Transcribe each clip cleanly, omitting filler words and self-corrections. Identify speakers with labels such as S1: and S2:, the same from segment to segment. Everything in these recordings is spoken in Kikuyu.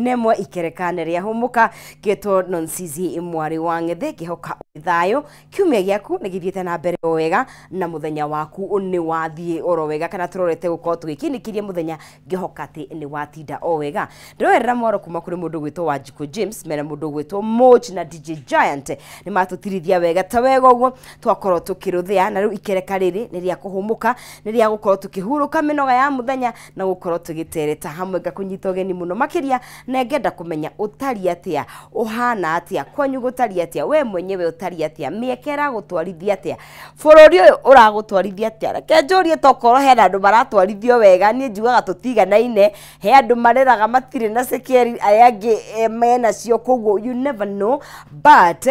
S1: 11 ikerekane rĩa hũmũka ngĩtwo Nonsizi mwarĩ wa Ng'ethe ngĩhoka thayũ kiumia gĩaku nĩ gĩthiĩte na mbere o wega na mũthenya waku nĩ wathiĩ oro wega kana tũrorete gũkorwo tũgĩkinikĩria mũthenya ngĩhoka atĩ nĩ watinda o wega. Ndĩroerera mwaro kuma kũrĩ mũndũ gwĩtwo Wanjikũ James mena mũndũ gwĩtwo Moch na DJ Giant nĩ matũtirithia wega ta wega ũguo twakorwo tũkĩrũthĩa na rĩu ikereka rĩrĩ nĩ rĩa kũhũmũka nĩ rĩa gũkorwo tũkĩhurũka mĩnoga ya mũthenya na gũkorwo tũgĩtereta hamwe ngakũnyita ũgeni mũno makĩria na ngenda kũmenya ũtariĩ atĩa ũhana atĩa kwanyu gũtariĩ atĩa we mwenyewe ũtariĩ atĩa mĩeke ĩragũtwarithia atĩa bũrũri ũyũ ũragũtwarithia atĩa. Reke njũrie tokorwo hena andũ maratwarithio wega, niĩ njugaga tũtiganaine, he andũ mareraga matirĩ na security arĩa angĩ menacio, koguo you never know, but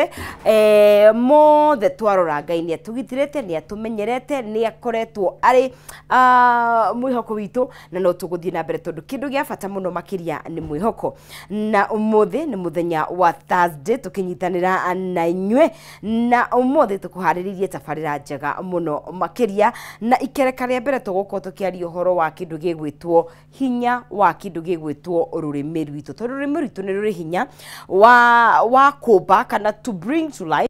S1: mothe twarora Ngai nĩ atũgitĩrĩte nĩ atũmenyerete nĩ akoretwo arĩ mwĩhoko witũ na no tũgũthiĩ na mbere tondũ kĩndũ gĩa bata mũno makĩria nĩ mwĩhoko. Na ũmũthĩ nĩ mũthenya wa Thursday tũkĩnyitanĩra na inyuĩ na ũmũthĩ tũkũharĩrĩirie tabarĩra njega mũno makĩria na ikereka rĩa mbere tũgũkorwo tũkĩaria ũhoro wa kĩndũ gĩgwĩtwo hinya wa kĩndũ gĩgwĩtwo rũrĩmĩ rwitũ tondũ rũrĩmĩ rwitũ nĩ rũrĩ hinya wa kũmba kana to bring to life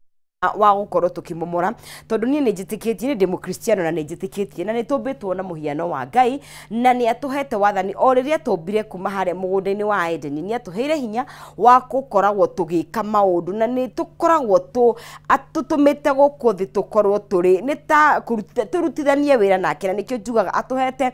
S1: wa gũkorwo tũkĩmomora tondũ niĩ nĩ njĩtĩkĩtie nĩ ndĩ mũkristiano na nĩ njĩtĩkĩtie na nĩ tũmbĩtwo na mũhiano wa Ngai na nĩ atũhete wathani o rĩrĩa tũmbire kuma harĩa mũgũnda-inĩ wa Edeni nĩ atũheire hinya wa gũkoragwo tũgĩka maũndũ na nĩ tũkoragwo atũtũmĩte gũkũ thĩ tũkorwo tũrĩ nĩ ta tũrutithanie wĩra nake na nĩkĩo njugaga atũhete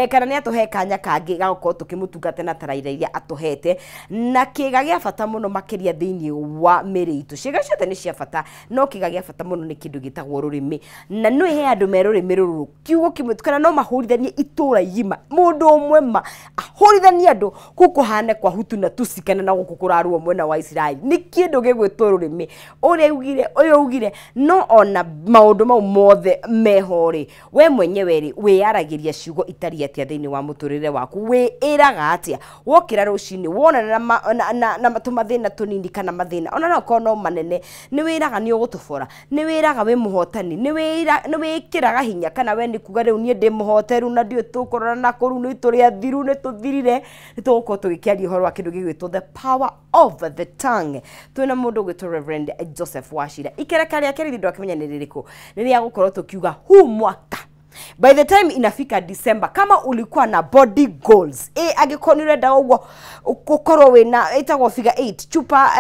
S1: kana nĩ atũhe kanya kangĩ ga gũkorwo tũkĩmũtungata na taraira iria atũhete na kĩga gĩa bata mũno makĩria thĩinĩ wa mĩĩrĩ itũ. Ciĩga ciothe nĩ cia bata no kĩga gĩa bata mũno nĩ kĩndũ gĩtagwo rũrĩmĩ na nĩ he andũ me rũrĩmĩ rũrũ kiugo kĩmwe kana no mahũrithanie itũra igima mũndũ ũmwe ma ahũrithanie andũ kũu kũhane kwa Hutu na Tutsi kana na gũkũ kũrarũo mwena wa Isiraeli nĩ kĩndũ gĩgwĩtwo rũrĩmĩ ũrĩa ugire ũyũ ugire no ona maũndũ mau mothe meho rĩ we mwenyewe rĩ wĩyaragĩria ciugo itariĩ atĩa thĩinĩ wa mũtũrĩre waku wĩĩraga atĩa wokĩra rũcinĩ wonana na tũmathĩna tũnini kana mathĩna ona no korwo no manene nĩ wĩraga nĩ ũgũtũbora nĩ wĩraga wĩ mũhotani nĩ wĩkĩraga hinya kana we nĩ kuga rĩu niĩ ndĩ mũhoteru na ndiũĩ tũkũrora na kũu nĩ tũrĩ athiru nĩ tũthirire. Nĩ tũgũkorwo tũgĩkĩaria ũhoro wa kĩndũ gĩgwĩtwo the power of the tongue. Twĩna mũndũ ũgwĩtwo Reverend Joseph Wachira. Ikereka rĩake rĩrĩ ndwakĩmenya nĩ rĩrĩkũ nĩ rĩa gũkorwo tũkiuga hu mwaka by the time inafika December kama ulikuwa na body goals angĩkorwo nĩ ũrenda ũguo gũkorwo wĩna ĩtagwo figure 8 chupa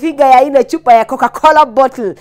S1: figure ya ine chupa ya Coca-Cola bottle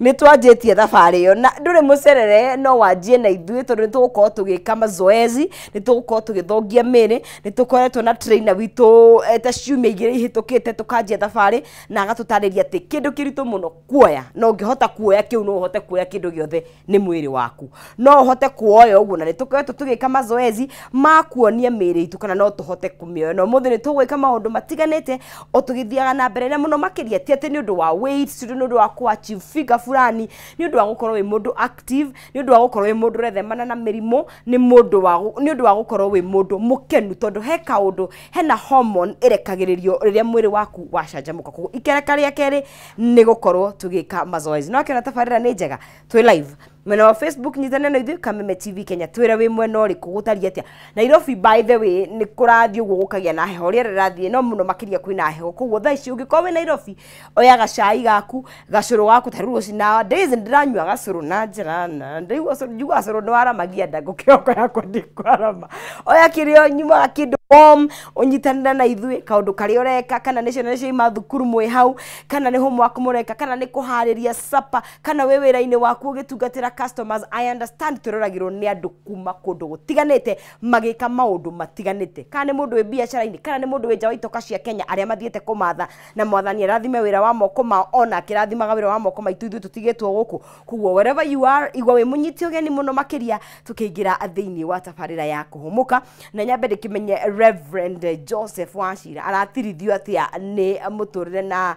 S1: nĩ twanjĩtie thabarĩ ĩyo na ndũrĩ mũcerere no wanjie na ithuĩ tondũ nĩ tũgũkorwo tũgĩka mazoezi nĩ tũgũkorwo tũgĩthongia mĩĩrĩ nĩ tũkoretwo na trainer witũ ta ciumia igĩrĩ ihĩtũkĩte tũkanjia thabarĩ na agatũtarĩria atĩ kĩndũ kĩritũ mũno kuoya no ũngĩhota kuoya kĩu no ũhote kuoya kĩndũ gĩothe nĩ mwĩrĩ waku no ũhote kuoya ũguo na nĩ tũkoretwo tũgĩka mazoezi ma kuonia mĩĩrĩ itũ kana no tũhote kũmĩoya na ũmũthĩ nĩ tũgwĩka maũndũ matiganĩte o tũgĩthiaga na mbere na mũno makĩria ti atĩ nĩ ũndũ wa weight ti nĩ ũndũ wa kũ achieve figure fulani nĩ ũndũ wa gũkorwo wĩ mũndũ active nĩ ũndũ wa gũkorwo wĩ mũndũ ũrethemana na mĩrimũ nĩ ũndũ wa gũkorwo wĩ mũndũ mũkenu tondũ he kaũndũ hena hormone ĩrekagĩrĩrio rĩrĩa mwĩrĩ waku wacanjamũka. Koguo ikereka rĩa kerĩ nĩ gũkorwo tũgĩka mazoezi. No akĩona tabarĩra nĩ njega twĩ live mwena wa Facebook nyitane na ithuĩ Kameme TV Kenya twĩre wĩ mwena ũrĩkũ gũtariĩ atĩa. Nairobi by the way nĩ kũrathiĩ ũguo gũkagĩa na heho rĩera rĩrathiĩ no mũno makĩria kwĩna heho koguo thaa ici ũngĩkorwo wĩ Nairobi oya gacai gaku gacũrũ gaku ta rĩu rũcinĩ nowadays ndĩranyua gacũrũ na njĩra na ndaigua njugaga cũrũ nĩ waramagia nda ngũkĩroko yakwa ndikwarama. Oya kĩrĩa ũnyuaga kĩndũ warm ũnyitanĩre na ithuĩ kaũndũ karĩa ũreka kana nĩ ciana ciauma thukuru mwĩ hau kana nĩ homework mũreka kana nĩ kũharĩria supper kana wĩ wĩra-inĩ waku ũgĩtungatĩra customers. I understand tũroragĩrwo nĩ andũ kuma kũndũ gũtiganĩte magĩka maũndũ matiganĩte kana nĩ mũndũ wĩ biacara-inĩ kana nĩ mũndũ wĩ nja wa itoka cia Kenya arĩa mathiĩte kũmatha na mwathani arathime wĩra wa moko mao ona akĩrathimaga wĩra wa moko maitũ ithuĩ tũtigĩtwo gũkũ. Koguo wherever you are igua wĩ mũnyiti ũgeni mũno makĩria tũkĩingĩra thĩinĩ wa tabarĩra ya kũhũmũka na nyambe ndĩkĩmenye Reverend Joseph Wachira aratirithio atĩa nĩ mũtũrĩre na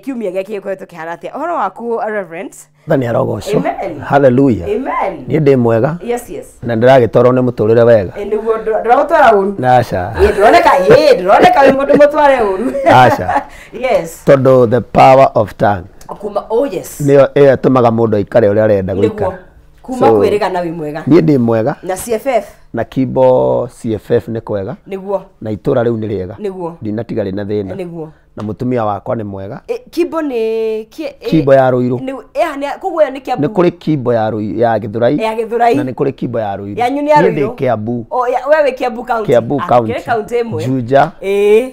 S1: kiumia gĩkĩ gĩkoretwo kĩhana atĩa. Ũhoro waku Reverend?
S2: Mwathani arogocwo.
S1: Amen.
S2: Hallelujah.
S1: Amen.
S2: Niĩ ndĩ mwega.
S1: Yes, yes.
S2: Na ndĩragĩtwarwo nĩ mũtũrĩre wega.
S1: Nĩguo ndĩragũtwara ũru.
S2: Aca.
S1: Ndĩroneka, ndĩroneka wĩ mũndũ mũtware ũru.
S2: Aca.
S1: Yes.
S2: Tondũ the power of tongue.
S1: Kuma, oh yes.
S2: Nĩyo ĩyo ĩtũmaga mũndũ aikare ũrĩa arenda gũikara.
S1: Nĩguo. Kuma kwĩrĩgana wĩ mwega.
S2: Niĩ ndĩ mwega.
S1: Na CFF.
S2: Na Kimbo CFF nĩ kwega.
S1: Nĩguo.
S2: Na itũra rĩu nĩ rĩega.
S1: Nĩguo.
S2: Ndinatiga rĩ na thĩna.
S1: Nĩguo.
S2: Na mũtumia wakwa nĩ mwega.
S1: Kimbo nĩ
S2: Kimbo ya Ruiru.
S1: Koguo ĩyo nĩ Kiambu.
S2: Nĩ kũrĩ Kimbo ya Ruiru ya Githurai.
S1: Ya Githurai.
S2: Na nĩ kũrĩ Kimbo ya Ruiru.
S1: Yanyu nĩ ya
S2: Niĩ ndĩ
S1: Ruiru.
S2: Kiambu.
S1: Oh, we wĩ Kiambu County.
S2: Kiambu County.
S1: Kĩrĩ county ĩmwe.
S2: Juja.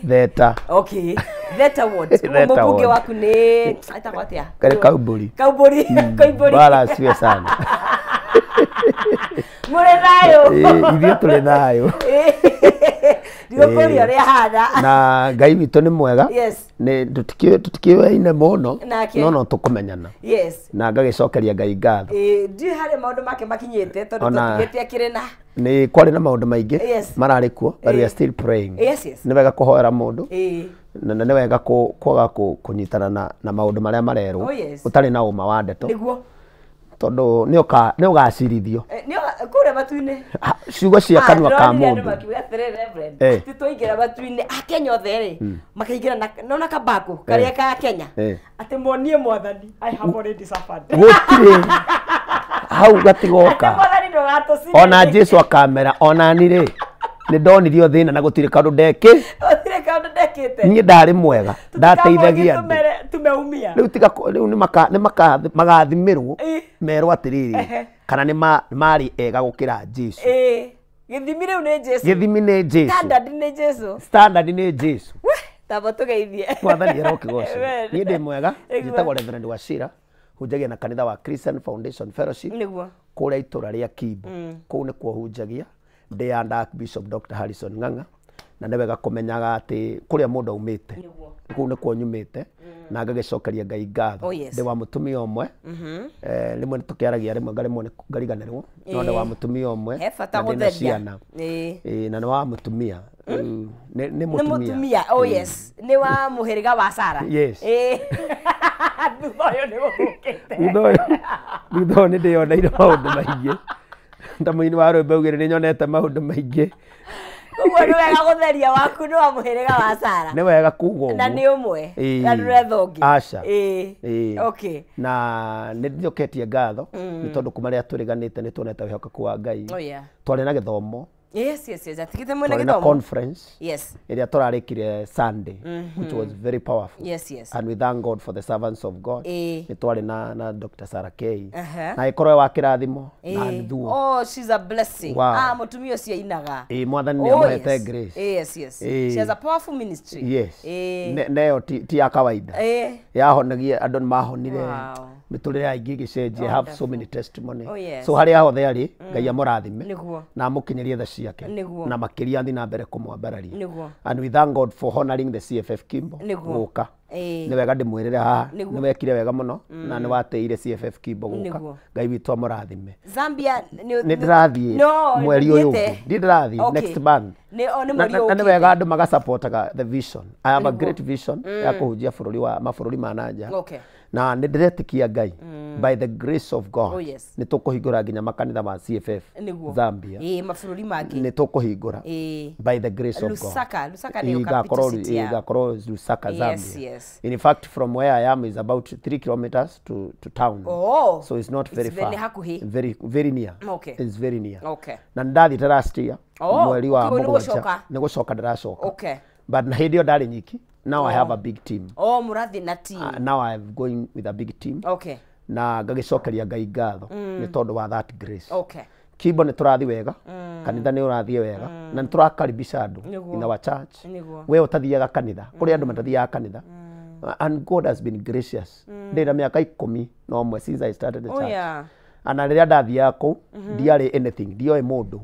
S2: Theta.
S1: Okay. Theta ward.
S2: Theta
S1: Mũmbunge
S2: ward.
S1: waku nĩ etagwo atĩa?
S2: Kare Kaumbũri.
S1: Kaumbũri. Koimbũri.
S2: Bwana asifiwe sana.
S1: Mũrĩ thayũ.
S2: Ithuĩ tũrĩ thayũ.
S1: Ndigũkũria ũrĩa hana.
S2: Na Ngai witũ nĩ mwega.
S1: Yes.
S2: Nĩ tũtikĩũyaine mũno.
S1: Nake.
S2: No no tũkũmenyana.
S1: Yes.
S2: Na ngagĩcokeria Ngai ngatho.
S1: Ndiũĩ harĩa maũndũ make makinyĩte tondũ tũtigĩte akĩrĩ na
S2: nĩ kwarĩ na maũndũ maingĩ
S1: Yes.
S2: mararĩ kuo, but we are still praying.
S1: Yes, yes.
S2: Nĩ wega kũhoera mũndũ. Na nĩ wega kwaga kũnyitana na maũndũ marĩa marerwo.
S1: Oh, yes.
S2: Ũtarĩ na ũma wa ndeto.
S1: Nĩguo.
S2: Tondũ nĩ ũgacirithio.
S1: Kũrĩa matu-inĩ.
S2: Ciugo cia kanua ka mũndũ.
S1: Makiuga atĩrĩrĩ, Reverend, atĩ twaingĩra matu-inĩ Akenya othe rĩ makaingĩra nona kabango karĩa ka Kenya atĩ monie mwathani I have already suffered.
S2: Gũtirĩ hau gatigoka.
S1: Mwathani ndũgatũcine.
S2: Ona Jesu akamera ona ni rĩ nĩ ndonirio thĩna na gũtirĩ kaũndũ ndekĩ.
S1: Gũtirĩ kaũndũ ndekĩte.
S2: Niĩ ndarĩ mwega, ndateithagia andũ.
S1: Tumeumia.
S2: Rĩu tiga rĩu nĩ magathimĩrwo merwo atĩrĩrĩ kana nĩ marĩ ega gũkĩra Jesu.
S1: Gĩthimi rĩu nĩ Jesu.
S2: Gĩthimi nĩ Jesu.
S1: Standard nĩ Jesu.
S2: Standard nĩ Jesu.
S1: Tamba tũgeithie.
S2: Mwathani arokĩgocwo. Niĩ ndĩ mwega, njĩtagwo Reverend Wachira, hunjagia na kanitha wa Christian Foundation Fellowship.
S1: Nĩguo.
S2: Kũrĩa itũra rĩa Kimbo. Kũu nĩkuo hunjagia. Ndĩ under Archbishop Dr. Harrison Ng'ang'a. Na nĩ wega kũmenyaga atĩ kũrĩa mũndũ aumĩte. Kũu nĩkuo nyumĩte na ngagĩcokeria Ngai ngatho. Ndĩ wa mũtumia ũmwe. Rĩmwe nĩtũkĩaragia rĩmwe ngaremwo nĩ ngariganĩrwo. No ndĩ wa mũtumia ũmwe.
S1: He bata
S2: Na ndĩna
S1: gũtheria.
S2: ciana. Na nĩ wa mũtumia. Nĩ
S1: Nĩ
S2: mũtumia.
S1: mũtumia. Oh yes. Nĩ wa mũhĩrĩga wa Sara.
S2: Yes.
S1: Thutha ũyũ nĩ gũthũkĩte.
S2: Thutha ũyũ nĩ ndĩyoneire maũndũ maingĩ. Ta mũini wa rwĩmbo augire nĩ nyonete maũndũ maingĩ.
S1: Koguo nĩ wega gũtheria waku nĩ wa mũhĩrĩga wa Sara.
S2: Nĩ wega kuga ũguo.
S1: Na nĩ ũmwe. Na ndũretha ũngĩ.
S2: Aca.
S1: Okay.
S2: Na nĩ njoketie ngatho nĩ tondũ kuma rĩrĩa twĩrĩganĩte nĩ tuonete wĩhokeku wa Ngai.
S1: Oh yeah.
S2: Twarĩ na gĩthomo.
S1: Yes, yes, yes. Atigĩte mwena
S2: Twarĩ na
S1: gĩthomo.
S2: conference.
S1: Yes.
S2: Ĩrĩa tũrarĩkire Sunday, which was very powerful.
S1: Yes, yes.
S2: And we thank God for the servants of God. Nĩ twarĩ na Dr. Sarah K. Na ĩkorwo wa kĩrathimo na nithuo.
S1: Oh, she's a blessing.
S2: Wow.
S1: Mũtumia ũcio ainaga.
S2: Mwathani nĩ amũhete grace.
S1: Yes, yes. She has a powerful ministry.
S2: Yes. Neyo ti ya kawaida. Yahonagia andũ nĩ mahonire.
S1: Wow.
S2: Mĩtũrĩre aingĩ ĩgĩcenjia. Have so many testimony.
S1: Oh, yes.
S2: So harĩa hothe arĩ Ngai amũrathime.
S1: Nĩguo.
S2: Na amũkinyĩrie tha ciake.
S1: Nĩguo.
S2: Na makĩria athiĩ na mbere kũmwambararia.
S1: Nĩguo.
S2: And we thank God for honoring the CFF Kimbo.
S1: Nĩguo.
S2: Gũka. Nĩ wega ndĩmwĩrĩre haha.
S1: Nĩguo.
S2: Nĩ wekire wega mũno na nĩ watĩire CFF Kimbo gũka.
S1: Nĩguo.
S2: Ngai witũ amũrathime.
S1: Zambia
S2: nĩ ndĩrathiĩ mweri ũyũ ũngĩ. Ndiĩ ndĩrathiĩ next month.
S1: Nĩ mweri
S2: Na nĩ
S1: ũkĩte.
S2: wega andũ magasapotaga the vision. I have a
S1: Nĩguo.
S2: great vision ya kũhunjia bũrũri wa mabũrũri ma na nja.
S1: Okay.
S2: Na nĩ ndĩretĩkia Ngai by the grace of God.
S1: Oh, yes.
S2: Nĩ tũkũhingũra nginya makanitha ma CFF
S1: Nĩguo.
S2: Zambia.
S1: Mabũrũri mangĩ.
S2: Nĩ tũkũhingũra by the grace of God.
S1: Lusaka nĩyo capital city ya.
S2: Igakorwo Lusaka,
S1: Yes,
S2: Zambia.
S1: yes.
S2: In fact, from where I am is about 3 kilometers to town.
S1: Oh.
S2: So it's not very
S1: It's
S2: far.
S1: nĩ hakuhĩ.
S2: Very, very near.
S1: Okay.
S2: It's very near.
S1: Okay.
S2: Na ndathiĩte last year mweri wa
S1: Koguo nĩ
S2: mũgwanja.
S1: gũcoka?
S2: Nĩ gũcoka ndĩracoka.
S1: Okay.
S2: But na hĩndĩ ĩyo ndarĩ nyiki. Now I have a big team.
S1: Oh, mũrathiĩ na team.
S2: Now I'm going with a big team.
S1: Okay.
S2: Na ngagĩcokeria Ngai ngatho nĩ tondũ wa that grace.
S1: Okay.
S2: Kimbo nĩ tũrathiĩ wega, kanitha nĩ ũrathiĩ wega, na nĩ tũrakaribisha andũ
S1: Nĩguo.
S2: in our church.
S1: Nĩguo.
S2: We ũtathiaga kanitha, kũrĩ andũ matathiaga kanitha. And God has been gracious. Ndĩ na mĩaka 11 since I started the
S1: Oh,
S2: church.
S1: yeah.
S2: Na rĩrĩa ndathiaga kũu, ndiarĩ anything, ndioĩ mũndũ.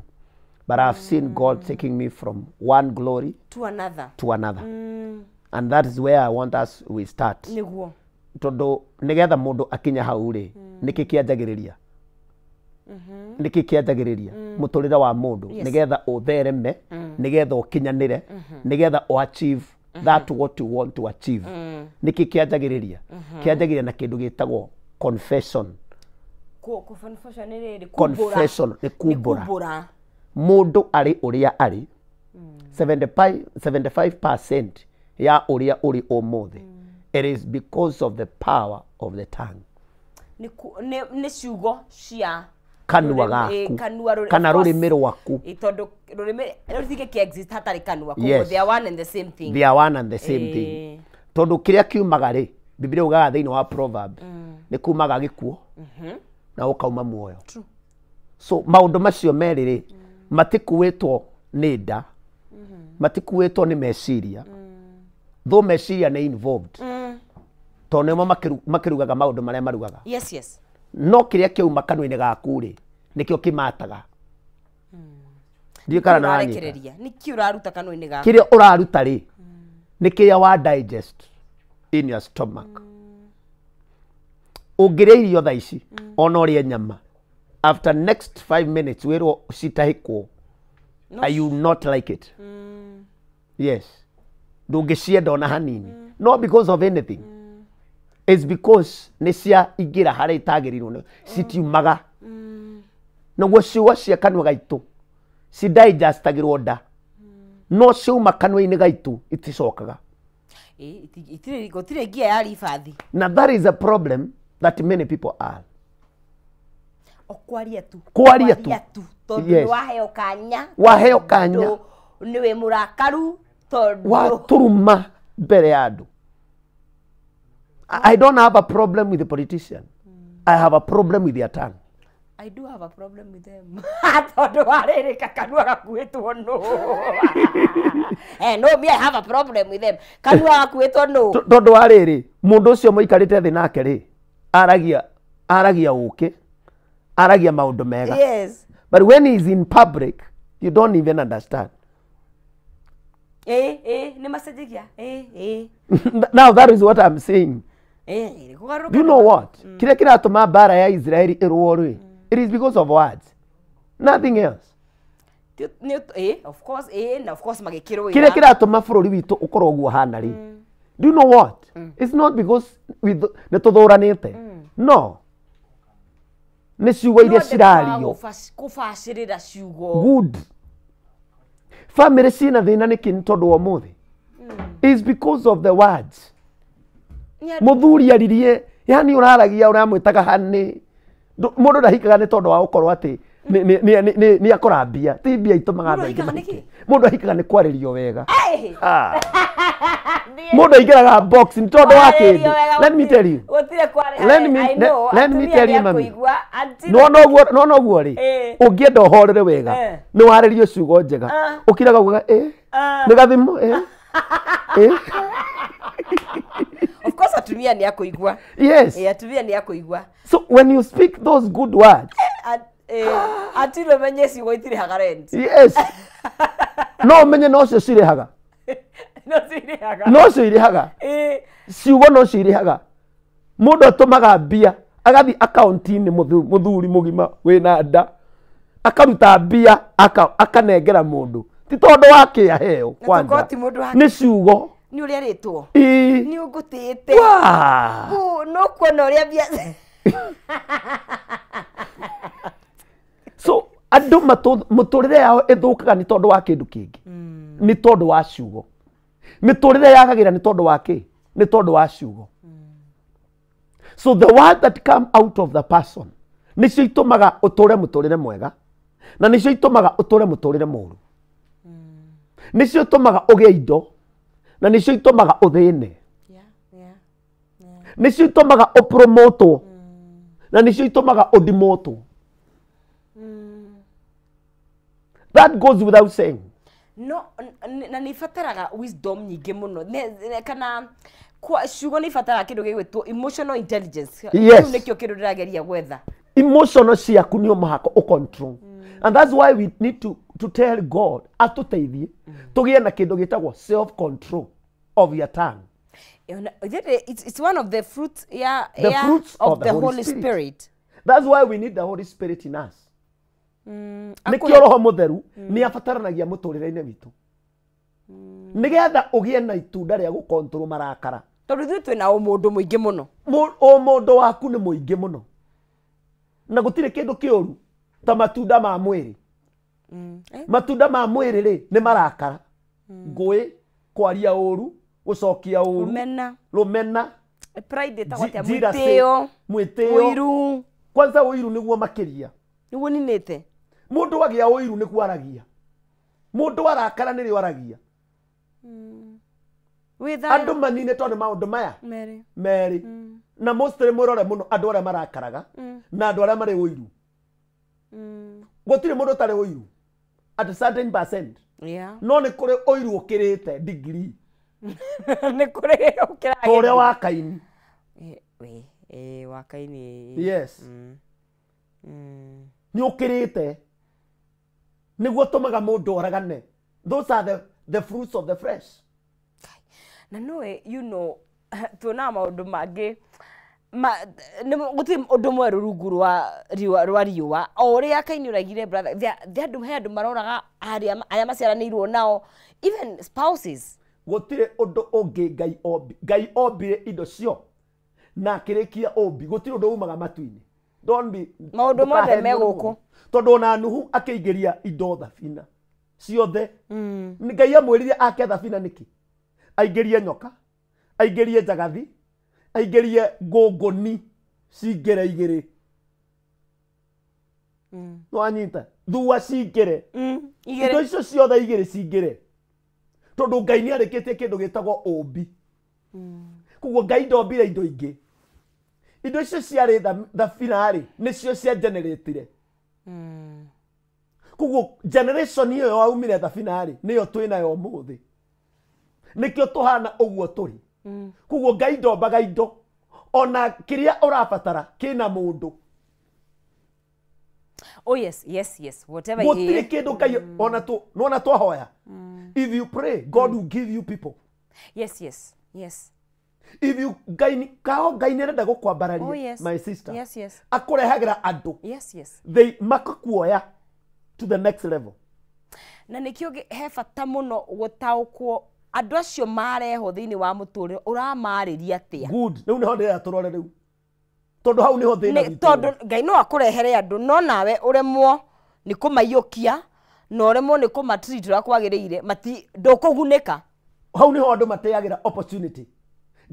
S2: But I've seen God taking me from one glory
S1: To another.
S2: to another. And that is where I want us we start.
S1: Nĩguo.
S2: Tondũ nĩgetha mũndũ akinya hau rĩ, nĩkĩ kĩanjagĩrĩria? Nĩkĩ kĩanjagĩrĩria mũtũrĩre wa mũndũ nĩgetha ũthereme, nĩgetha ũkinyanĩre, nĩgetha ũ achieve that what you want to achieve. Nĩkĩ kĩanjagĩrĩria? Kĩanjagĩrĩria na kĩndũ gĩtagwo confession.
S1: Confession nĩ rĩrĩ,
S2: Confession nĩ kumbũra.
S1: Kumbũra.
S2: Mũndũ arĩ ũrĩa arĩ 75% ya ũrĩa ũrĩ ũmũthĩ. It is because of the power of the tongue.
S1: Nĩ ciugo cia
S2: Kanua. Kanua gaku. Kana rurimi rwaku.
S1: Tondu rurimi rũtingĩkĩ exist hatarĩ kanua. Koguo they are one and the same thing.
S2: They are one and the same thing. Tondu kiria kiumaga rĩ, Biblia ugaga thĩinĩ wa Proverb, nĩ kumaga gĩkuũ na ũkauma muoyo. So maũndũ macio merĩ rĩ, matikuĩtwo nĩ nda, matikuĩtwo nĩ meciria. Though meciria nĩ involved. Tondũ nĩmo makĩrugaga maũndũ marĩa marugaga.
S1: Yes, yes.
S2: No kĩrĩa kĩauma kanua-inĩ gaku rĩ, nĩkĩo kĩmataga. Ndiũĩ kana nĩwanyita.
S1: Nĩkĩ ũraruta kanua-inĩ gaku?
S2: Kĩrĩa ũraruta rĩ, nĩ kĩrĩa wa digest in your stomach. Ũngĩrĩa irio thaa ici, ona ũrĩe nyama, after next 5 minutes wĩrwo citahĩkwo, you not like it. Yes. Ndũngĩcienda ona hanini. Not because of anything. It's because nĩ cia ingĩra harĩa itagĩrĩirwo citiumaga. Noguo ciugo cia kanua gaitũ cidigestagĩrwo nda, no ciauma kanua-inĩ gaitũ iticokaga.
S1: Gũtirĩ ngia ya ribathi.
S2: Na that is a problem that many people are.
S1: O kwaria tu.
S2: Kwaria tu.
S1: Tondũ nĩ waheo kanya.
S2: Waheo kanya.
S1: Nĩ wĩ mũrakaru tondũ
S2: watũruma mbere ya andũ. I don't have a problem with the politician. I have a problem with their tongue.
S1: I do have a problem with them. Tondũ warĩrĩ kanua gakuĩtwo nũ. No, me I have a problem with them. Kanua gakuĩtwo nũ.
S2: Tondũ warĩrĩ, mũndũ ũcio mũikarĩte thĩ nake rĩ, aragia ũkĩ, aragia maũndũ mega.
S1: Yes.
S2: But when he is in public, you don't even understand.
S1: Nĩ macenjagia.
S2: Now that is what I'm saying. Do you know what? Kĩrĩa kĩratũma mbara ya Israeli ĩrũo rĩ, it is because of words. Nothing else.
S1: Of course, na of course magĩkĩrũĩra.
S2: Kĩrĩa kĩratũma bũrũri witũ ũkorwo ũguo hana rĩ, do you know what? It's not because nĩ tũthũranĩte. No. Nĩ ciugo iria cirario.
S1: Kũbacĩrĩra ciugo.
S2: Good. Family ciĩna thĩna nĩkĩ nĩ tondũ wa ũmũthĩ? It's because of the words. Mũthuri aririe, yani ũraragia ũramwĩtaga honey. Mũndũ ndahikaga nĩ tondũ wa gũkorwo atĩ nĩ akora mbia. Ti mbia itũmaga andũ aingĩ mahike. Mũndũ ahikaga nĩ kwarĩrio wega. Mũndũ aingĩraga box nĩ tondũ wa kĩndũ. Let me tell you. Let me tell you, mami. No noguo rĩ, ũngĩenda ũhorere wega, nĩ warĩrio ciugo njega. Ũkiraga ugaga nĩ gathimo
S1: Of course atumia nĩ akũigua.
S2: Yes.
S1: Atumia nĩ akũigua.
S2: So when you speak those good words,
S1: atilo menye ciugo itirĩhaga rent.
S2: Yes. No menye no cio cirĩhaga.
S1: No cirĩhaga.
S2: No cio irĩhaga. Ciugo no cirĩhaga. Mũndũ atũmaga mbia, agathiĩ akaunti-inĩ mũthuri mũgima wĩna nda, akaruta mbia akanengera mũndũ. Ti tondũ wa kĩaheo kwanza. Nĩ ciugo.
S1: Nĩ ũrĩa rĩtwo. Nĩ ũngũtĩte. No kuona ũrĩa mbia.
S2: So andũ mũtũrĩre yao ĩthũkaga nĩ tondũ wa kĩndũ kĩngĩ. Nĩ tondũ wa ciugo. Mĩtũrĩre yagagĩra nĩ tondũ wa kĩ? Nĩ tondũ wa ciugo. So the word that come out of the person nĩcio itũmaga ũtũre mũtũrĩre mwega na nĩcio itũmaga ũtũre mũtũrĩre mũũru. Nĩcio itũmaga ũgĩe indo na nĩcio itũmaga ũthĩne. Nĩcio itũmaga ũpromotwo na nĩcio itũmaga ũdimotwo. That goes without saying.
S1: No, na nĩ ibataraga wisdom nyingĩ mũno. Kana ciugo nĩ ibataraga kĩndũ gĩgwĩtwo emotional intelligence.
S2: Yes.
S1: Kĩu nĩkĩo kĩndũ ndĩrageria gwetha.
S2: Emotional ciaku nĩ mũhaka ũcontrol. And that's why we need to tell God atũteithie tũgĩe na kĩndũ gĩtagwo self control of your tongue.
S1: It's one of the fruits,
S2: the fruits
S1: of the Holy Spirit.
S2: That's why we need the Holy Spirit in us. Nĩkĩo Roho Mũtheru nĩ abataranagia mũtũrĩre-inĩ witũ. Nĩgetha ũgĩe na itunda rĩa gũkontrol marakara.
S1: Tondũ ithuĩ twĩna ũmũndũ mũingĩ mũno.
S2: Ũmũndũ waku nĩ mũingĩ mũno. Na gũtirĩ kĩndũ kĩũru ta matunda ma mwĩrĩ. Matunda ma mwĩrĩ rĩ nĩ marakara. Ngũĩ, kwaria ũru, gũcokia ũru, rũmena,
S1: pride ĩtagwo atĩa? Mwĩtĩo,
S2: mwĩtĩo,
S1: ũiru.
S2: Kwanza ũiru nĩguo makĩria.
S1: Nĩguo ninĩte.
S2: Mũndũ agĩa ũiru nĩ kwaragia. Mũndũ arakara nĩrĩo aragia. Andũ manine tondũ maũndũ maya merĩ. Na mostly mũrore mũno andũ arĩa marakaraga na andũ arĩa marĩ ũiru. Gũtirĩ mũndũ ũtarĩ ũiru at a certain percent.
S1: Yeah.
S2: No nĩ kũrĩ ũiru ũkĩrĩte degree.
S1: Nĩ kũrĩ ũkĩraga.
S2: Ta ũrĩa wa Kaini.
S1: Wa Kaini.
S2: Yes. Nĩ ũkĩrĩte. Nĩguo tũmaga mũndũ oragane. Those are the fruits of the flesh.
S1: Na nowe, you know, tuonaga maũndũ mangĩ gũtirĩ ũndũ mwerũ rungu rwa riũa o ũrĩa Kaini ũraigire brother andũ he andũ maroraga arĩa maciaranĩirwo nao even spouses.
S2: Gũtirĩ ũndũ ũngĩ Ngai ombi. Ngai ombire indo cio na akĩrĩkia ũmbi. Gũtirĩ ũndũ umaga matu-inĩ. Don't be
S1: maũndũ mothe me gũkũ.
S2: Tondũ ona Nuhu akĩingĩria indo thabina ciothe. Ngai amwĩrire ake thabina nĩkĩ? Aingĩrie nyoka, aingĩrie njagathi, aingĩrie ngũngũni cingĩre igĩrĩ. Nĩwanyita? Thua cingĩre. Indo icio ciothe igĩrĩ cingĩre. Tondũ Ngai nĩarĩkĩtie kĩndũ gĩtagwo ũmbi. Koguo Ngai ndombire indo ingĩ. Indo icio ciarĩ thabina-rĩ, nĩcio cia generatire. Koguo generation ĩyo yaumire thabina-rĩ, nĩyo twĩnayo ũmũthĩ. Nĩkĩo tũhana ũguo tũrĩ. Koguo Ngai ndombaga indo. Ona kĩrĩa ũrabatara kĩna mũndũ.
S1: Oh yes, yes, yes. Whatever.
S2: Gũtirĩ kĩndũ Ngai ona tu nona twahoya. If you pray, God will give you people.
S1: Yes, yes, yes.
S2: If you Ngai kao Ngai nĩarenda gũkwambararia.
S1: Oh, yes.
S2: My sister.
S1: Yes, yes.
S2: Akũrehagĩra andũ.
S1: Yes, yes.
S2: They makakuoya to the next level.
S1: Na nĩkĩo he bata mũno gũtaũkwo andũ acio marehwo thĩinĩ wa mũtũrĩre ũramarĩria atĩa.
S2: Good. Rĩu nĩho ndĩrenda tũrore rĩu. Tondũ hau nĩho thĩna witũ.
S1: Tondũ Ngai no akũrehere andũ no nawe ũremwo nĩ kũmaiyũkia na ũremwo nĩ kũmatreat ũrĩa kwagĩrĩire ndũkũgunĩka.
S2: Hau nĩho andũ mateagĩra opportunity.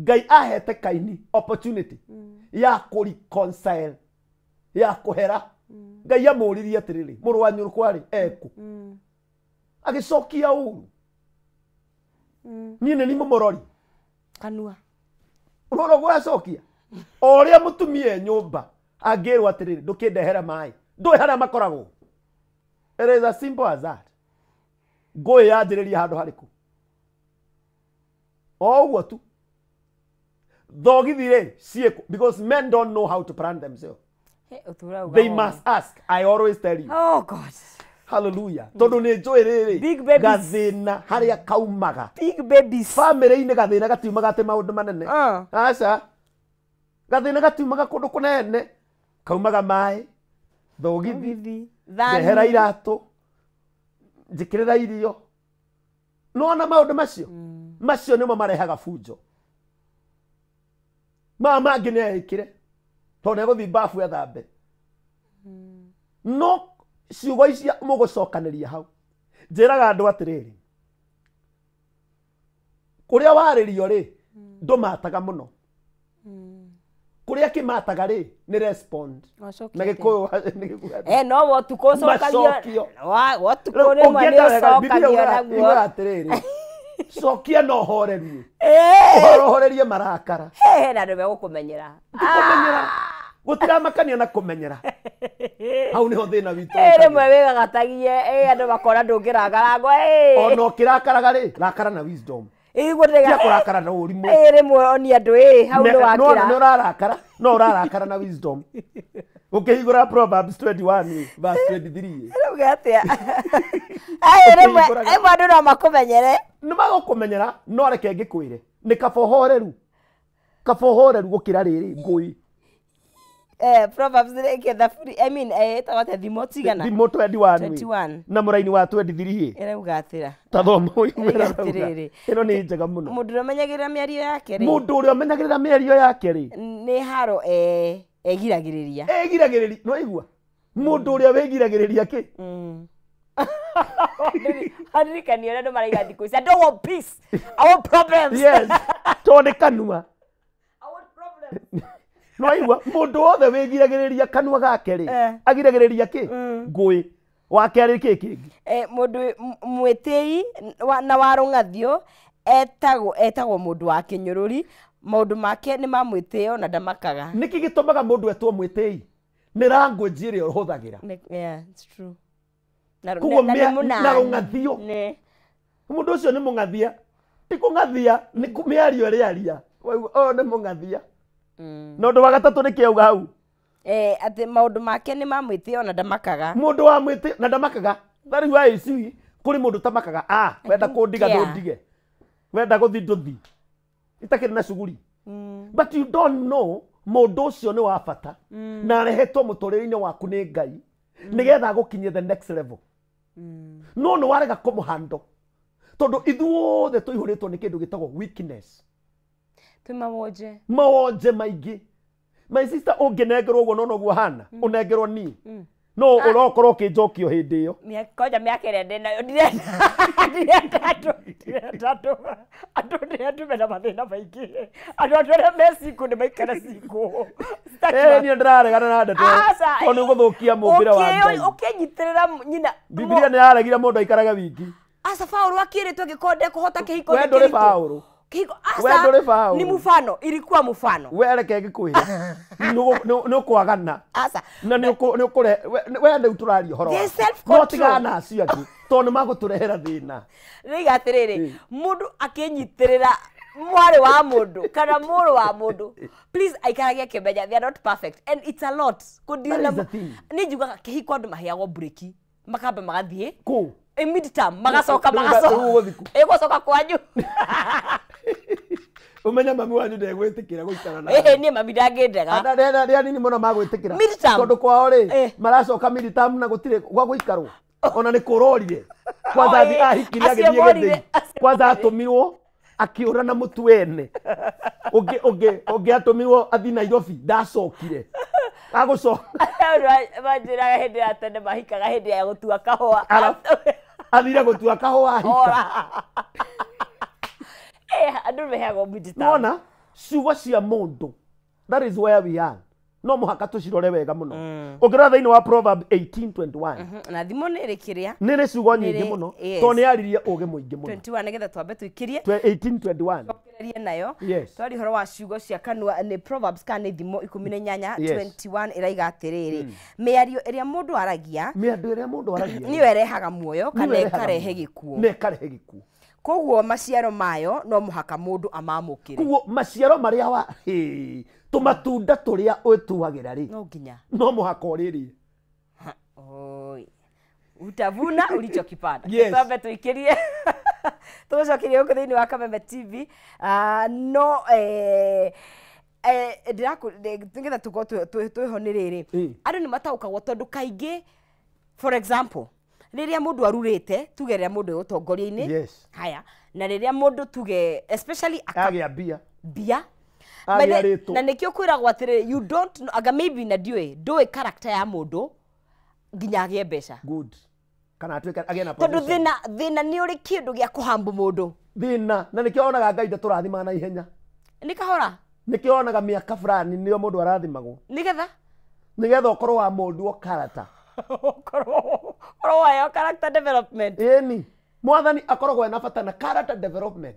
S2: Ngai ahete Kaini opportunity ya kũ reconcile, ya kũhera. Ngai amũririe atĩrĩrĩ, mũrũ wa nyũrũkwa rĩ ekũ? Agĩcokia ũru. Niĩ nĩ niĩ mũmũrori.
S1: Kanua.
S2: Ũrona ũguo acokia? O ũrĩa mũtumia e nyũmba angĩrwo atĩrĩrĩ, ndũkĩndehera maĩ, ndũĩ harĩa makoragwo. It is as simple as that. Ngũĩ yanjĩrĩria handũ harĩkũ? O ũguo tu. Thogithi rĩ ciĩkũ? Because men don't know how to plan themselves. They must ask. I always tell you.
S1: Oh God.
S2: Hallelujah. Tondũ nĩ njũĩ rĩrĩ gathĩna harĩa kaumaga.
S1: Big babies.
S2: Family-inĩ gathĩna gatiumaga atĩ maũndũ manene. Aca. Gathĩna gatiumaga kũndũ kũnene. Kaumaga maĩ, thogithi, ndehera iratũ, njĩkĩrĩra irio. Nĩwona maũndũ macio? Macio nĩmo marehaga bunjo. Maya mangĩ nĩ eĩkĩre tondũ nĩegũthiĩ bafu ethambe. No ciugo icia mũgũcokanĩria hau. Njĩraga andũ atĩrĩrĩ, kũrĩa warĩrio rĩ ndũmataga mũno. Kũrĩa kĩmataga rĩ nĩ respond. Na Gĩkũyũ nĩ
S1: no wotukũ ũcokagio. Wotukũ rĩmwe nĩ ũcokagio naguo.
S2: Atĩrĩrĩ, cokia na ũhorerie. Ũhorerie marakara.
S1: Na andũ megũkũmenyera.
S2: Kũmenyera. Gũtiramakania na kũmenyera. Hau nĩho thĩna witũ.
S1: Rĩmwe wĩgagatagie, andũ makona ndũngĩrakarangwo.
S2: Ona ũkĩrakaraga rĩ, rakara na wisdom.
S1: Iguo ndĩga.
S2: Kũrakara na ũrimũ.
S1: Rĩmwe onia andũ hau nĩ wakĩra.
S2: No ũrarakara, no ũrarakara na wisdom. Ũkĩhingũra Proverbs 21 verse 23.
S1: Rĩu atĩa? Rĩmwe andũ no makũmenyere.
S2: Nĩ magũkũmenyera, no reke ngĩkwĩre. Nĩ kaba ũhoreru. Kaba ũhoreru gũkĩra rĩrĩ ngũĩ.
S1: Proverbs rĩngĩ thaburi, I mean, ĩtagwo atĩa? Thimo tigana.
S2: Thimo 21. Na mũraini wa 23.
S1: Ĩrauga atĩra.
S2: Ta thoma ũigue ĩrauga. Ĩno nĩ njega mũno.
S1: Mũndũ ũrĩa ũmenyagĩrĩra mĩario yake rĩ.
S2: Mũndũ ũrĩa ũmenyagĩrĩra mĩario yake rĩ.
S1: Nĩ haro egiragĩrĩria.
S2: Egiragĩrĩria, no igua. Mũndũ ũrĩa wĩgiragĩrĩria kĩ?
S1: Aririkania ũrĩa andũ maraiga thikũ ici. I don't want peace. I want problems.
S2: Yes. Tondũ nĩ kanua.
S1: I want problems.
S2: No igua mũndũ wothe wĩgiragĩrĩria kanua gake rĩ, agiragĩrĩria kĩ? Ngũĩ. Wa kerĩ kĩ kĩngĩ?
S1: Mũndũ mwĩtĩi na wa rũng'athio etagwo mũndũ wa kĩnyũrũri. Maũndũ make nĩ ma mwĩtĩo na ndamakaga.
S2: Nĩkĩ gĩtũmaga mũndũ etwo mwĩtĩi? Nĩ language ĩrĩa ũhũthagĩra.
S1: Yeah, it's true.
S2: Na rũng'athio. Mũndũ ũcio nĩ mũng'athia. Ti kũng'athia, nĩ mĩario ĩrĩa aria. Ũyũ nĩ mũng'athia. Na ũndũ wa gatatũ nĩ kĩauga hau?
S1: Atĩ maũndũ make nĩ ma mwĩtĩo na ndamakaga.
S2: Mũndũ wa mwĩtĩo na ndamakaga. Ta rĩu ICU kũrĩ mũndũ tamakaga. Wenda kũndiga ndũndige. Wenda gũthi ndũthi. Itakĩrĩ na cuguri. But you don't know mũndũ ũcio nĩ wa bata. Na arehetwo mũtũrĩre-inĩ waku nĩ Ngai. Nĩgetha agũkinyie the next level. No nĩ warega kũmũhando. Tondũ ithuothe tũihũrĩtwo nĩ kĩndũ gĩtagwo weakness.
S1: Twĩ mawonje.
S2: Mawonje maingĩ. My sister, ũngĩnengerwo ũguo no noguo hana, ũnengerwo niĩ. No ũrokorwo ũkĩnjokio hĩndĩ ĩyo.
S1: Kwanja mĩaka ĩrĩa ndĩnayo ndirenda andũ mena mathĩna maingĩ. Andũ arĩa me cingo nĩ maikara cingo.
S2: Niĩ ndĩraregana na ndeto tondũ nĩ ũgũthũkia mũmbĩre wa Ngai.
S1: Ũkĩnyitĩrĩra nyina.
S2: Bibilia nĩ yaregire mũndũ aikarage wiki.
S1: Aca Paũlũ akĩrĩtwo angĩkorwo ndekũhota kĩhiko
S2: nĩ kĩritũ. Paũlũ.
S1: Kĩhiko aca ni mfano, ilikuwa mfano.
S2: We reke ngĩkwĩre. Nĩ ũkwagana.
S1: Aca.
S2: Na nĩ ũkũre we nĩ tũraria ũhoro waku. No tigana na acio angĩ tondũ nĩ magũtũrehera thĩna.
S1: Rĩiga atĩrĩrĩ, mũndũ akĩnyitĩrĩra mwarĩ wa mũndũ kana mũrũ wa mũndũ, please aikarage akĩmenya they are not perfect and it's a lot. Niĩ njugaga kĩhiko andũ maheagwo breki, makamba magathiĩ
S2: kũ?
S1: Midterm magacoka ĩgũcoka kwanyu.
S2: Ũmenye mami wanyu ndegwĩtĩkĩra gũikara na.
S1: Niĩ mami ndangĩndega.
S2: Arĩa anini mũno magwĩtĩkĩra. Tondũ kwao rĩ maracoka midterm na gũtirĩ gwa gũikarwo. Ona nĩ kũrorire. Kwanza ahikire agĩthiĩ gĩthĩi. Kwanza atũmirwo akĩũra na mũtu wene. Ũngĩ atũmirwo athiĩ Nairobi ndacokire. Agũcoka.
S1: Manjĩraga hĩndĩ ya tene mahikaga hĩndĩ ya gũtua kahũa.
S2: Athire gũtua kahũa ahika.
S1: Andũ meheagwo midterm.
S2: Nona ciugo cia mũndũ. That is where we are. No mũhaka tũcirore wega mũno. Ũngĩrora thĩinĩ wa Proverb 18:21.
S1: Na thimo nĩ ĩrĩ kĩrĩa?
S2: Nĩ ĩrĩ ciugo nyingĩ mũno. Tondũ nĩ yaririe ũũgĩ mũingĩ mũno.
S1: 21 nĩgetha twambe tũikĩrie.
S2: 18:21.
S1: Tũkĩrĩrie nayo.
S2: Yes.
S1: Twari ũhoro wa ciugo cia kanua nĩ Proverbs kana nĩ thimo 18 21 ĩraiga atĩrĩrĩ. Mĩario ĩrĩa mũndũ aragia.
S2: Mĩario ĩrĩa mũndũ aragia.
S1: Nĩyo ĩrehaga muoyo kana ĩkarehe gĩkuũ.
S2: Nĩ ĩkarehe gĩkuũ.
S1: Koguo maciaro mayo no mũhaka mũndũ amamũkĩre.
S2: Koguo maciaro marĩa wa tũmatunda tũrĩa ũtuagĩra rĩ
S1: no nginya
S2: no mũhaka ũrĩrĩe.
S1: Oi. Utavuna ulichokipanda.
S2: Yes.
S1: Twambe tũikĩrie. Tũgũcokerie gũkũ thĩinĩ wa Kameme TV. No nĩgetha tũkorwo twĩho nĩ rĩrĩ. Andũ nĩ mataũkagwo tondũ kaingĩ, for example, rĩrĩa mũndũ arurĩte, tuge rĩrĩa mũndũ e ũtongoria-inĩ.
S2: Yes.
S1: Haya, na rĩrĩa mũndũ tuge especially
S2: agĩa mbia.
S1: Mbia. Na nĩkĩo kwĩragwo atĩrĩrĩ, you don't know, anga maybe na ndiũĩ, ndũĩ character ya mũndũ nginya agĩe mbeca.
S2: Good. Kana atuĩke agĩe na position.
S1: Tondũ thĩna nĩ ũrĩ kĩndũ gĩa kũhambu mũndũ.
S2: Thĩna, na nĩkĩo onaga Ngai ndatũrathimaga na ihenya.
S1: Nĩ kahora.
S2: Nĩkĩo onaga mĩaka fulani nĩyo mũndũ arathimagwo.
S1: Nĩgetha?
S2: Nĩgetha ũkorwo wa mũndũ o character.
S1: Ũkorwo wayo character development.
S2: Ĩni. Mwathani akoragwo ena bata na character development.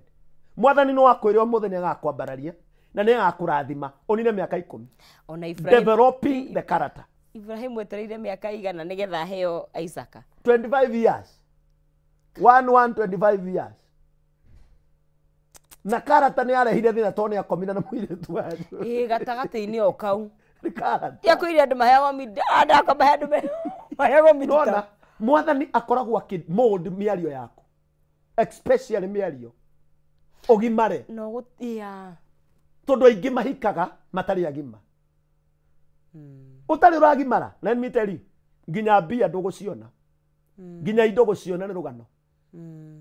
S2: Mwathani no akwĩre ũmũthĩ nĩ agakwambararia na nĩ agakũrathima ũnine mĩaka 10.
S1: Ona Ibrahim
S2: developing the character.
S1: Ibrahim etereire mĩaka igana nĩgetha aheo Isaka.
S2: 25 years. 1 25 years. Na character nĩ arehire thĩna tondũ nĩ akomire na mũirĩtu wanyu.
S1: Ĩĩ gatagatĩ-inĩ o kau.
S2: Nĩ character.
S1: Ti akwĩrire andũ maheagwo andũ akwa mahe andũ maheagwo midterm.
S2: Nona mwathani akoragwo akĩ mold mĩario yaku. Especially mĩario. Ũgimare.
S1: No gũtia.
S2: Tondũ aingĩ mahikaga matarĩ agima. Ũtarĩ ũragimara, let me tell you, nginya mbia ndũgũciona. Nginya indo gũciona nĩ rũgano.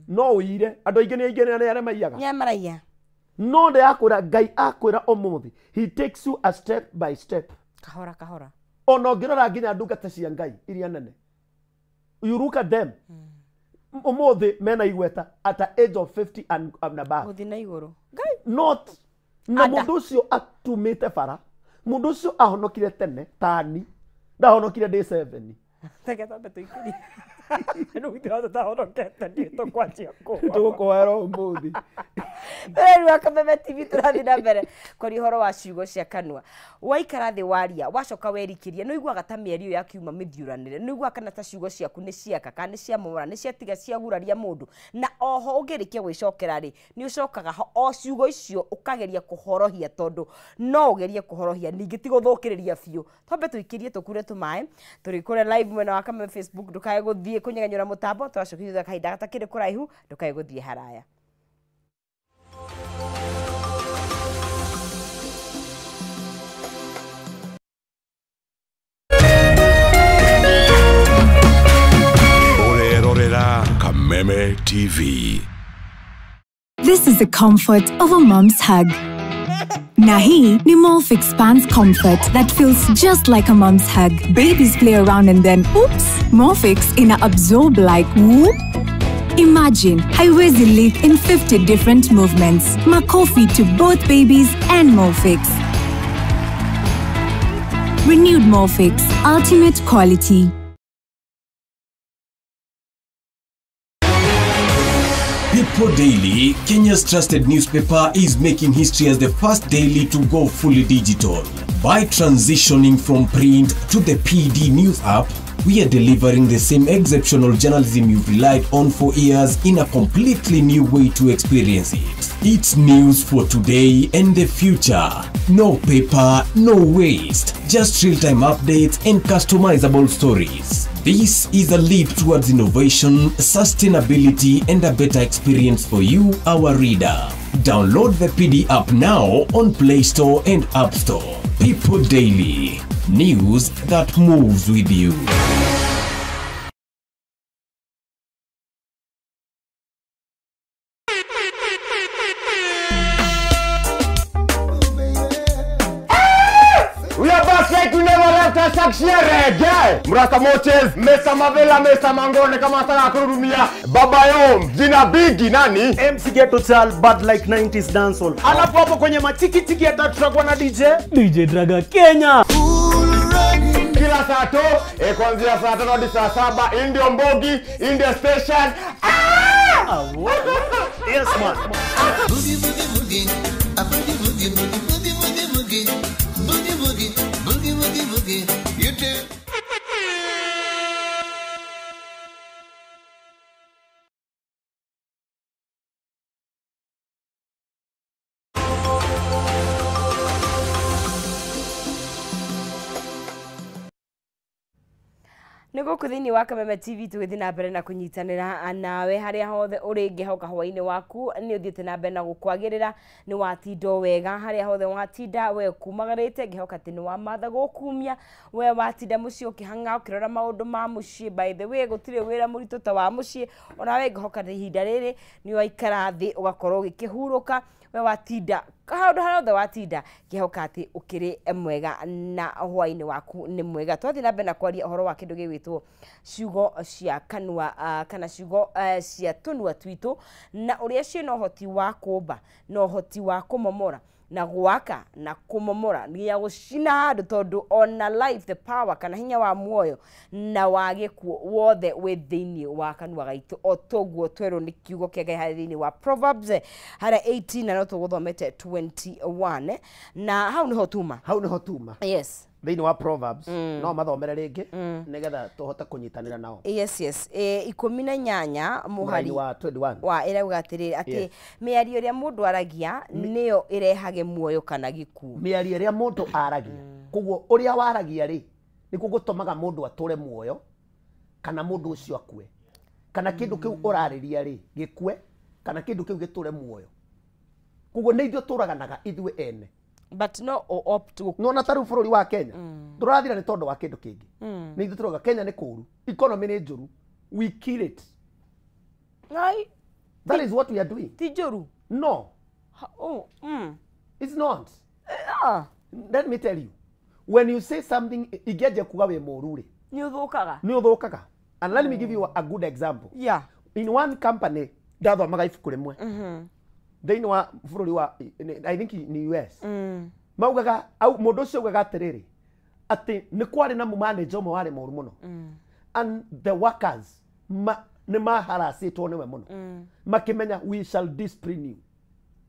S2: No ũire, andũ aingĩ nĩ aingĩ nĩ arĩa maiyaga.
S1: Nĩ maraiya.
S2: No ndĩrakwĩra Ngai akwĩra ũmũthĩ, he takes you a step by step.
S1: Kahora kahora.
S2: Ona ũngĩrora nginya ndungata cia Ngai iria nene. You look at them. Ũmũthĩ mena igweta at the age of 50 and above.
S1: Gũthiĩ na igũrũ. Ngai.
S2: Not na mũndũ ũcio atumĩte bara, Mundu ucio ahonokire tene tani ndahonokire day 7.
S1: Reke twambe tũikĩrie. Rĩu ithuothe tũtahonokete ndiũ tũkwanjia kũ.
S2: Tũgũkũhera ũmũthĩ.
S1: Rĩu wa Kameme TV tũrathiĩ na mbere kwaria ũhoro wa ciugo cia kanua. Waikara thĩ waria, wacoka werikĩria, nĩ ũiguaga ta mĩario yakiuma mĩthiũranĩre, nĩ ũiguaga kana ta ciugo ciaku nĩ ciaka kana nĩ ciamomora, nĩ ciatiga ciaguraria mũndũ. Na oho ũngĩrĩkia gwĩcokera rĩ, nĩ ũcokaga ho o ciugo icio ũkageria kũhorohia tondũ no ũgerie kũhorohia ningĩ ti gũthũkĩrĩria biũ. Twambe tũikĩrie tũkure tũmaĩ, tũrĩ kũrĩa live mwena wa Kameme Facebook, ndũkae gũthiĩ kũnyeganyũra mũtambo, tũracokia thutha kahinda gatakĩrĩ kũraihu, ndũkae gũthiĩ haraya.
S3: Orerorera Kameme TV.
S4: This is the comfort of a mom's hug. Na hii ni Molfix Pants Comfort that feels just like a mom's hug. Babies play around and then, oops, Molfix ina absorb like whoop. Imagine haiwezi leak in 50 different movements. Makofi to both babies and Molfix. Renewed Molfix, ultimate quality.
S5: People Daily, Kenya's trusted newspaper, is making history as the first daily to go fully digital. By transitioning from print to the PD News app, we are delivering the same exceptional journalism you've relied on for years in a completely new way to experience it. It's news for today and the future. No paper, no waste. Just real-time updates and customizable stories. This is a leap towards innovation, sustainability, and a better experience for you, our reader. Download the PD app now on Play Store and App Store. People Daily. News that moves with you.
S6: We are back like we never left us. Reggae. Mrasta Moches, Mesa Mavela, Mesa Mangone kama sana kurudumia. Baba Yom, jina bigi nani?
S7: MC Ghetto Child, bad like 90s dancehall. Alafu hapo kwenye matiki tiki hata tutakuwa na DJ DJ Draga Kenya.
S6: Kila saa to, kuanzia saa 5 hadi saa 7, Indio Mbogi, India Station. Ah!
S7: Yes man.
S8: Boogie boogie boogie, a boogie boogie boogie boogie boogie boogie. Boogie boogie boogie boogie boogie. You too.
S1: Nĩ gũkũ thĩinĩ wa Kameme TV tũgĩthiĩ na mbere na kũnyitanĩra nawe harĩa hothe ũrĩ ngĩhoka hwaĩ-inĩ waku nĩ ũthiĩte na mbere na gũkwagĩrĩra nĩ watinda wega harĩa hothe watinda we kumagarĩte ngĩhoka atĩ nĩ wamatha gũkumia we watinda mũciĩ ũkĩhang'a ũkĩrora maũndũ ma mũciĩ. By the way gũtirĩ wĩra mũritũ ta wa mũciĩ onawe ngĩhoka ihinda rĩrĩ nĩ waikara thĩ ũgakorwo ũgĩkĩhurũka we watinda kaundu harothe watinda ngihoka ati ukiri mwega na hwaini waku ni mwega. Twathi na mbere na kwaria uhoro wa kindu gigwitwo ciugo cia kanua kana ciugo cia tunua twitu na uria ciina uhoti wa kumba na uhoti wa kumomora na gwaka na kumomora nginya gucina handu tondu ona life the power kana hinya wa muoyo na wa gikuo wothe wi thiini wa kanua gaitu o toguo twerwo ni kiugo kia Ngai hari thiini wa Proverbs haria 18 na no tuguthomete 21 na hau niho tuma,
S2: hau niho tuma.
S1: Yes,
S2: thiini wa Proverbs no mathomere ringi nigetha tuhote kunyitanira nao.
S1: Yes, yes. 18 muhari
S2: wa 21
S1: wa irauga atiriri ati miario iria mundu aragia niyo irehage muoyo kana gikuo.
S2: Miario iria mundu aragia koguo uria waragia ri nikuo gutumaga mundu ature muoyo kana mundu ucio akue kana kindu kiu urariria ri gikue kana kindu kiu giture muoyo. Koguo ni ithuĩ turaganaga ithuĩ ene.
S1: But no opt to
S2: no na taru bururi wa Kenya turathira ni tondu wa kindu kingi ni ithuĩ turauga Kenya ni kuru, economy ni njuru, we kill it.
S1: Ai,
S2: that is what we are doing.
S1: Ti njuru?
S2: No.
S1: Oh,
S2: it's not. Let me tell you, when you say something igeje kuga we muru ri
S1: ni uthukaga,
S2: ni uthukaga. And let me give you a good example.
S1: Yeah,
S2: in one company ndathomaga ibuku rimwe thiini wa bururi wa I think ni US. Maugaga au mũndũ ũcio augaga atĩrĩrĩ atĩ nĩ kwarĩ na manager ũmwe warĩ mũru mũno. And the workers nĩ maharacĩtwo nĩwe mũno. Makĩmenya we shall discipline you.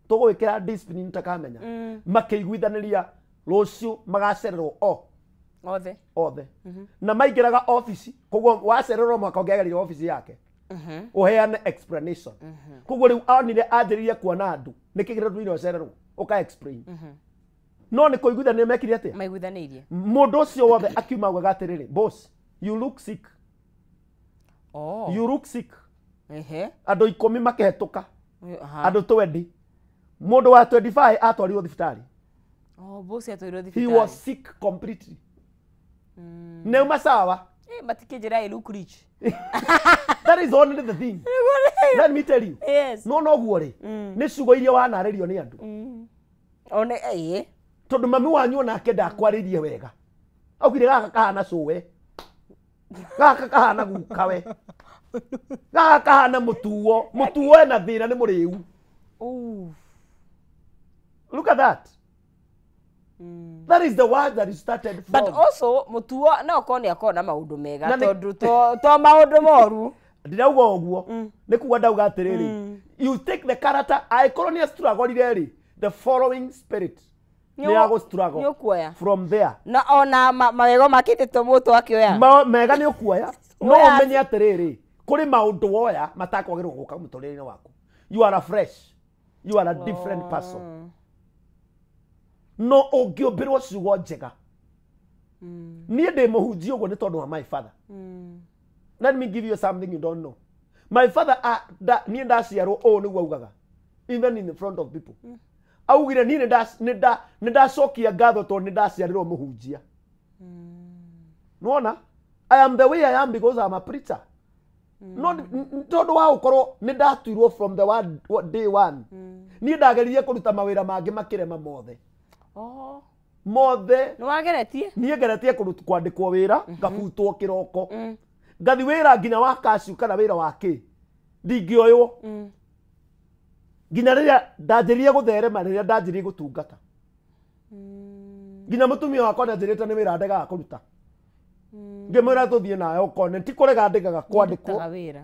S2: Tũgwĩkĩra discipline takamenya. Makĩiguithanĩria rũciũ magacererwo o
S1: othe
S2: othe. Na maingĩraga office koguo wacererwo mwaka ũngĩagerire office yake. Uheane explanation. Koguo rĩu onire anjĩrĩrie kuona andũ nĩkĩ gĩratũmire ũcererwo ũka explain. No nĩ kũiguithania mekire atĩa?
S1: Maiguithanĩirie.
S2: Mũndũ ũcio wothe akiuma augaga atĩrĩrĩ, boss, you look sick.
S1: Oh.
S2: You look sick.
S1: Ehe.
S2: Andũ 10 makĩhetũka.
S1: Aha.
S2: Andũ 20. Mũndũ wa 25 atwarirwo thibitarĩ.
S1: Oh, boss atwarirwo
S2: He
S1: thibitarĩ.
S2: was sick completely. Nĩuma sawa.
S1: Matikĩnjĩra I look rich.
S2: That is only the thing. Let me tell you.
S1: Yes.
S2: No noguo rĩ, nĩ ciugo iria wanarĩrio nĩ andũ.
S1: One ĩĩ.
S2: Tondũ mami wanyu onake ndakwarĩirie wega. Augire gaka kahana cũwe. Gaka kahana gukawe. Gaka kahana mũtuo. Mũtuo ena thĩna nĩ mũrĩu. Look at that. That is the word that is started from.
S1: But also mutuo no okorwo nĩ akorwo na maũndũ mega tondũ to maũndũ moru.
S2: Ndĩrauga ũguo nĩ kuga ndauga atĩrĩrĩ, you take the character angĩkorwo nĩ astruggle rĩ, the following spirit nĩ agũ struggle
S1: nĩ ũkuoya
S2: from there.
S1: Na ona mawego makĩte to mũtũ akĩoya.
S2: Mega nĩ ũkuoya. No ũmenye atĩrĩrĩ, kũrĩ maũndũ woya matakwagĩrĩirwo gũka mũtũrĩre-inĩ waku. You are a fresh. You are a different person. No ũngĩũmbĩrwo ciugo njega. Niĩ ndĩ mũhunjia ũguo nĩ tondũ wa my father. Let me give you something you don't know. My father, niĩ ndaciarwo ũũ nĩguo augaga. Even in the front of people. Augire niĩ nĩ ndacokia ngatho tondũ nĩ ndaciarirwo mũhunjia. Nĩwona? I am the way I am because I am a preacher. No tondũ wa gũkorwo nĩ ndatuirwo from the one, day one. Niĩ ndageririe kũruta mawĩra mangĩ makĩrema mothe. Mothe.
S1: Nĩ wageretie?
S2: Niĩ ngeretie kwandĩkwo wĩra, ngabutwo kĩroko. Ngathi wĩra nginya wa cashew kana wĩra wa kĩ. Ndingĩoywo. Nginya rĩrĩa ndanjĩrĩrie gũtherema rĩrĩa ndanjĩrĩrie gũtungata. Nginya mũtumia wakwa nĩanjĩrĩte nĩ wĩra ndegaga kũruta. Ngĩmwĩra tũthiĩ nawe ũkone ti kũrega ndegaga kwandĩkwo.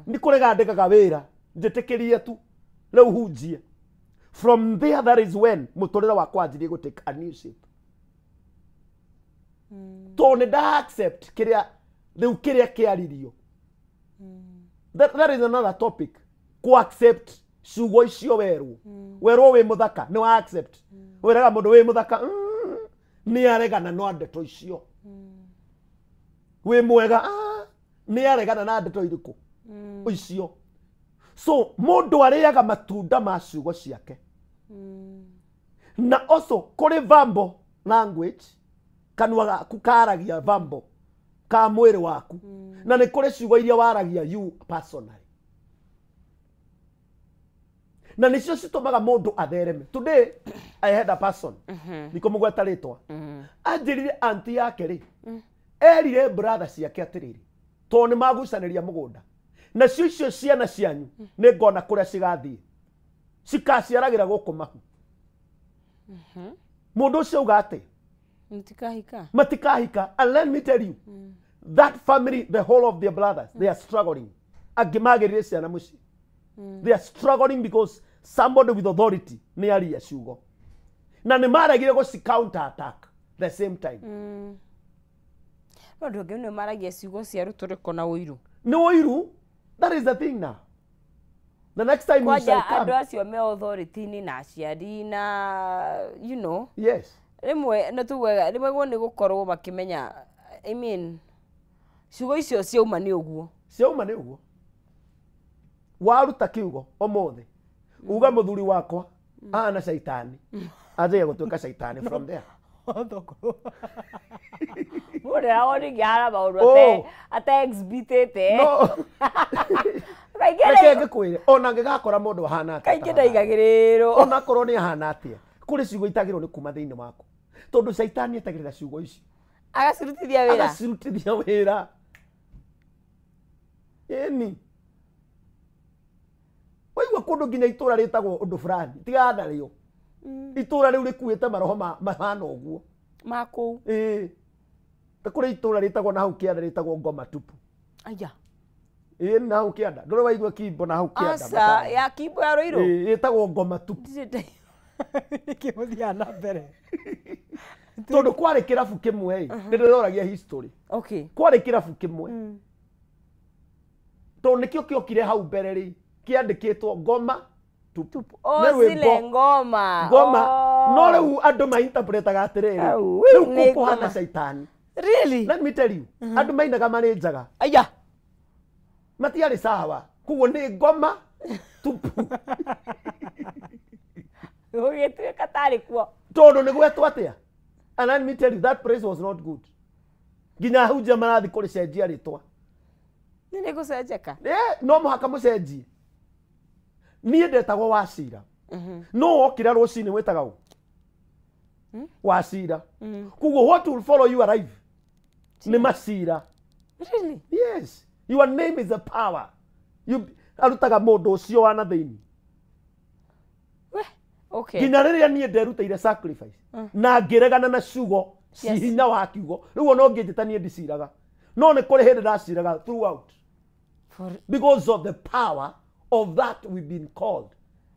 S2: Nĩ kũrega ndegaga wĩra. Njĩtĩkĩrie tu. Rĩu hunjie. From there, that is when mũtũrĩre wakwa wanjirie gũ take a new shape. Tondũ nĩ nda accept kĩrĩa rĩu kĩrĩa kĩaririo. That is another topic. Ku accept ciugo icio werwo. Werwo wĩ mũthaka nĩ wa accept. Wĩraga mũndũ wĩ mũthaka nĩ aregana na ndeto icio. Wĩ mwega nĩ aregana na ndeto irĩkũ icio. So mũndũ arĩaga matunda ma ciugo ciake. Na also kũrĩ verbal language, kanua gaku karagia verbal ka mwĩrĩ waku. Na nĩ kũrĩ ciugo iria waragia you personally. Na nĩcio citũmaga mũndũ athereme. Today I had a person. Ndikũmũgweta rĩtwa. Anjĩrire auntie yake rĩ, erire brother ciake atĩrĩrĩ, tondũ nĩ magucanĩria mũgũnda. Nacio icio ciana cianyu nĩ ngona kũrĩa cigathiĩ. Cikaciaragĩra gũkũ mahu. Mũndũ ũcio auga atĩ
S1: Matikahika.
S2: Matikahika. And let me tell you, that family, the whole of their brothers, they are struggling. Angĩ magĩrire ciana mũciĩ. They are struggling because somebody with authority nĩ aria ciugo. Na nĩ maregire gũci counter attack the same time.
S1: No andũ angĩ nĩ maragia ciugo cia rũtũrĩko na ũiru.
S2: Nĩ ũiru. That is the thing now. The next time we shall come.
S1: Andũ acio me authority-inĩ na aciari na you know.
S2: Yes.
S1: Rĩmwe nĩ tugaga rĩmwe nĩ gũkorwo makĩmenya, I mean, ciugo icio ciauma nĩ ũguo.
S2: Ciauma nĩ ũguo. Waruta kiugo ũmũthĩ. Uga mũthuri wakwa ahana caitani. Anjagia gũtuĩka caitani from there.
S1: Mũndũ arawona ngĩhara maũndũ ate exhibitĩte.
S2: No. Reke ngĩkwĩre ona ngĩgakora mũndũ ahana atĩa.
S1: Kaingĩ ndaigagĩrĩrwo.
S2: Ona akorwo nĩ ahana atĩa. Kũrĩ ciugo itagĩrĩirwo nĩ kuma thĩinĩ waku. Tondũ caitani etagĩrĩra ciugo ici.
S1: Agacirutithia wĩra.
S2: Agacirutithia wĩra. Ĩni. Waigua kũndũ nginya itũra rĩtagwo ũndũ fulani. Tigana narĩo. Itũra rĩu rĩkuĩte maroho mahana ũguo.
S1: Ma kũu.
S2: Ĩĩ. Ta kũrĩ itũra rĩtagwo na hau kĩanda rĩtagwo Ngoma Tupu.
S1: Aya.
S2: Ĩĩ na hau kĩanda. Ndũrĩ waigua Kimbo na hau kĩanda.
S1: Aca, ya Kimbo ya Ruiru.
S2: Ĩĩ, ĩtagwo Ngoma Tupu.
S7: Nĩkĩ mũthiaga na mbere?
S2: Tondũ kwarĩ kĩrabu kĩmwe ĩ, nĩ ndĩroragia history.
S1: Okay.
S2: Kwarĩ kĩrabu kĩmwe. Tondũ nĩkĩo kĩokire hau mbere rĩ, kĩandĩkĩtwo Ngoma Tupu.
S1: Oh, zile ngoma.
S2: Ngoma. No rĩu andũ mainterpretaga atĩrĩrĩ. Rĩu kũhana caitani.
S1: Really?
S2: Let me tell you. Andũ mainaga marĩ njaga.
S1: Aya.
S2: Matiarĩ sawa. Koguo nĩ Ngoma Tupu.
S1: Ũgĩtuĩka tarĩ kuo.
S2: Tondũ nĩ gwetwo atĩa? And let me tell you, that place was not good. Nginya ahunjia marathi kũrĩcenjia rĩtwa.
S1: Nĩ rĩgũcenjeka?
S2: No mũhaka mũcenjie. Niĩ ndetagwo Wacira. No wokĩra rũcinĩ wĩtaga ũ? Wacira. Koguo what will follow you arrive? Nĩ macira.
S1: Really?
S2: Yes. Your name is a power. You arutaga mũndũ ũcio wa na thĩinĩ.
S1: Okay.
S2: Nginya rĩrĩa niĩ nderutĩire sacrifice na ngĩregana na ciugo hinya wa kiugo rĩu ona ũngĩnjĩta niĩ ndiciraga no nĩ kũrĩ hĩndĩ ndaciraga throughout because of the power of that we've been called.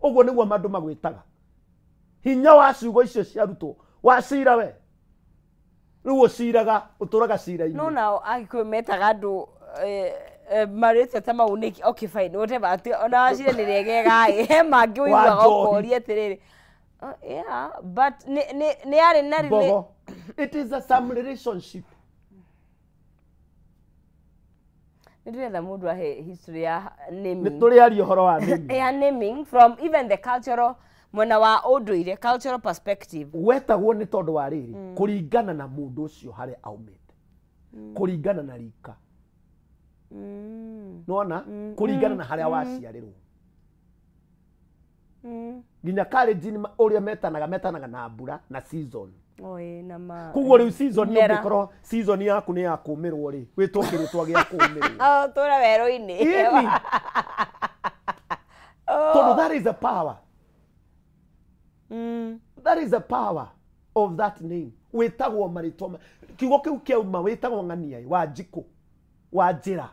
S2: Ũguo nĩguo andũ magwĩtaga hinya wa ciugo icio ciarutwo wacira we rĩu ũciraga ũtũraga cira-inĩ.
S1: No nao Agĩkũyũ metaga andũ marĩtwa ta mau nĩkĩ? Okay, fine, whatever. Atĩ ona wacira nĩ rĩegega ĩ, he mangĩ ũiguaga ũkoria atĩrĩrĩ. Yeah, but nĩ arĩ na
S2: Mbogo. It is a some relationship.
S1: Nĩ ndĩretha mũndũ ahe history ya naming.
S2: Nĩ tũrĩaria ũhoro wa naming.
S1: Ya naming from even the cultural mwena wa ũndũire, cultural perspective.
S2: Wetagwo nĩ tondũ wa rĩrĩ, kũringana na mũndũ ũcio harĩa aumĩte. Kũringana na rika. Nĩwona? Kũringana na harĩa waciarĩrwo. Nginya karĩnji ũrĩa metanaga na mbura na season. Koguo rĩu season ũngĩkorwo season yaku nĩ ya kũmĩrwo rĩ, wĩtwo kĩrĩtwa gĩa kũmĩrwo.
S1: Tũra werũ-inĩ.
S2: Tondũ that is a power. That is a power of that name. Wĩtagwo marĩtwa kiugo kĩu kĩauma wĩtagwo ng'ania wa njikũ wa njĩra.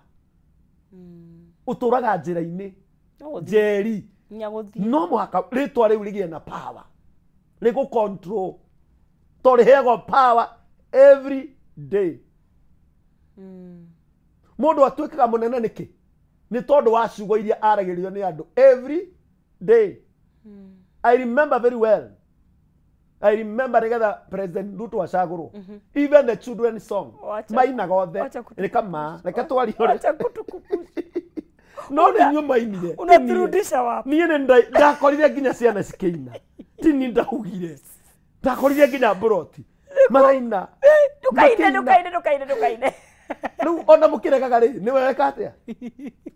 S2: Ũtũraga njĩra-inĩ. Njeri. No mũhaka rĩtwa rĩu rĩgĩe na power. Rĩgũ control. To rĩheagwo power every day. Mũndũ atuĩkaga mũnene nĩkĩ? Nĩ tondũ wa ciugo iria aragĩrio nĩ andũ every day. I remember very well. I remember nĩgetha President Ruto acagũrwo. Even the children's song. Mainaga othe. Reka reke twarie. No nĩ inyuĩ mainire.
S7: Unaturudisha wapi?
S2: Niĩ nĩ ndakorire nginya ciana cikĩina. Ti niĩ ndaugire. Ndakorire nginya mburoti. Maraina.
S1: Ndũkaine.
S2: Rĩu ona mũkĩregaga rĩ, nĩ weka atĩa?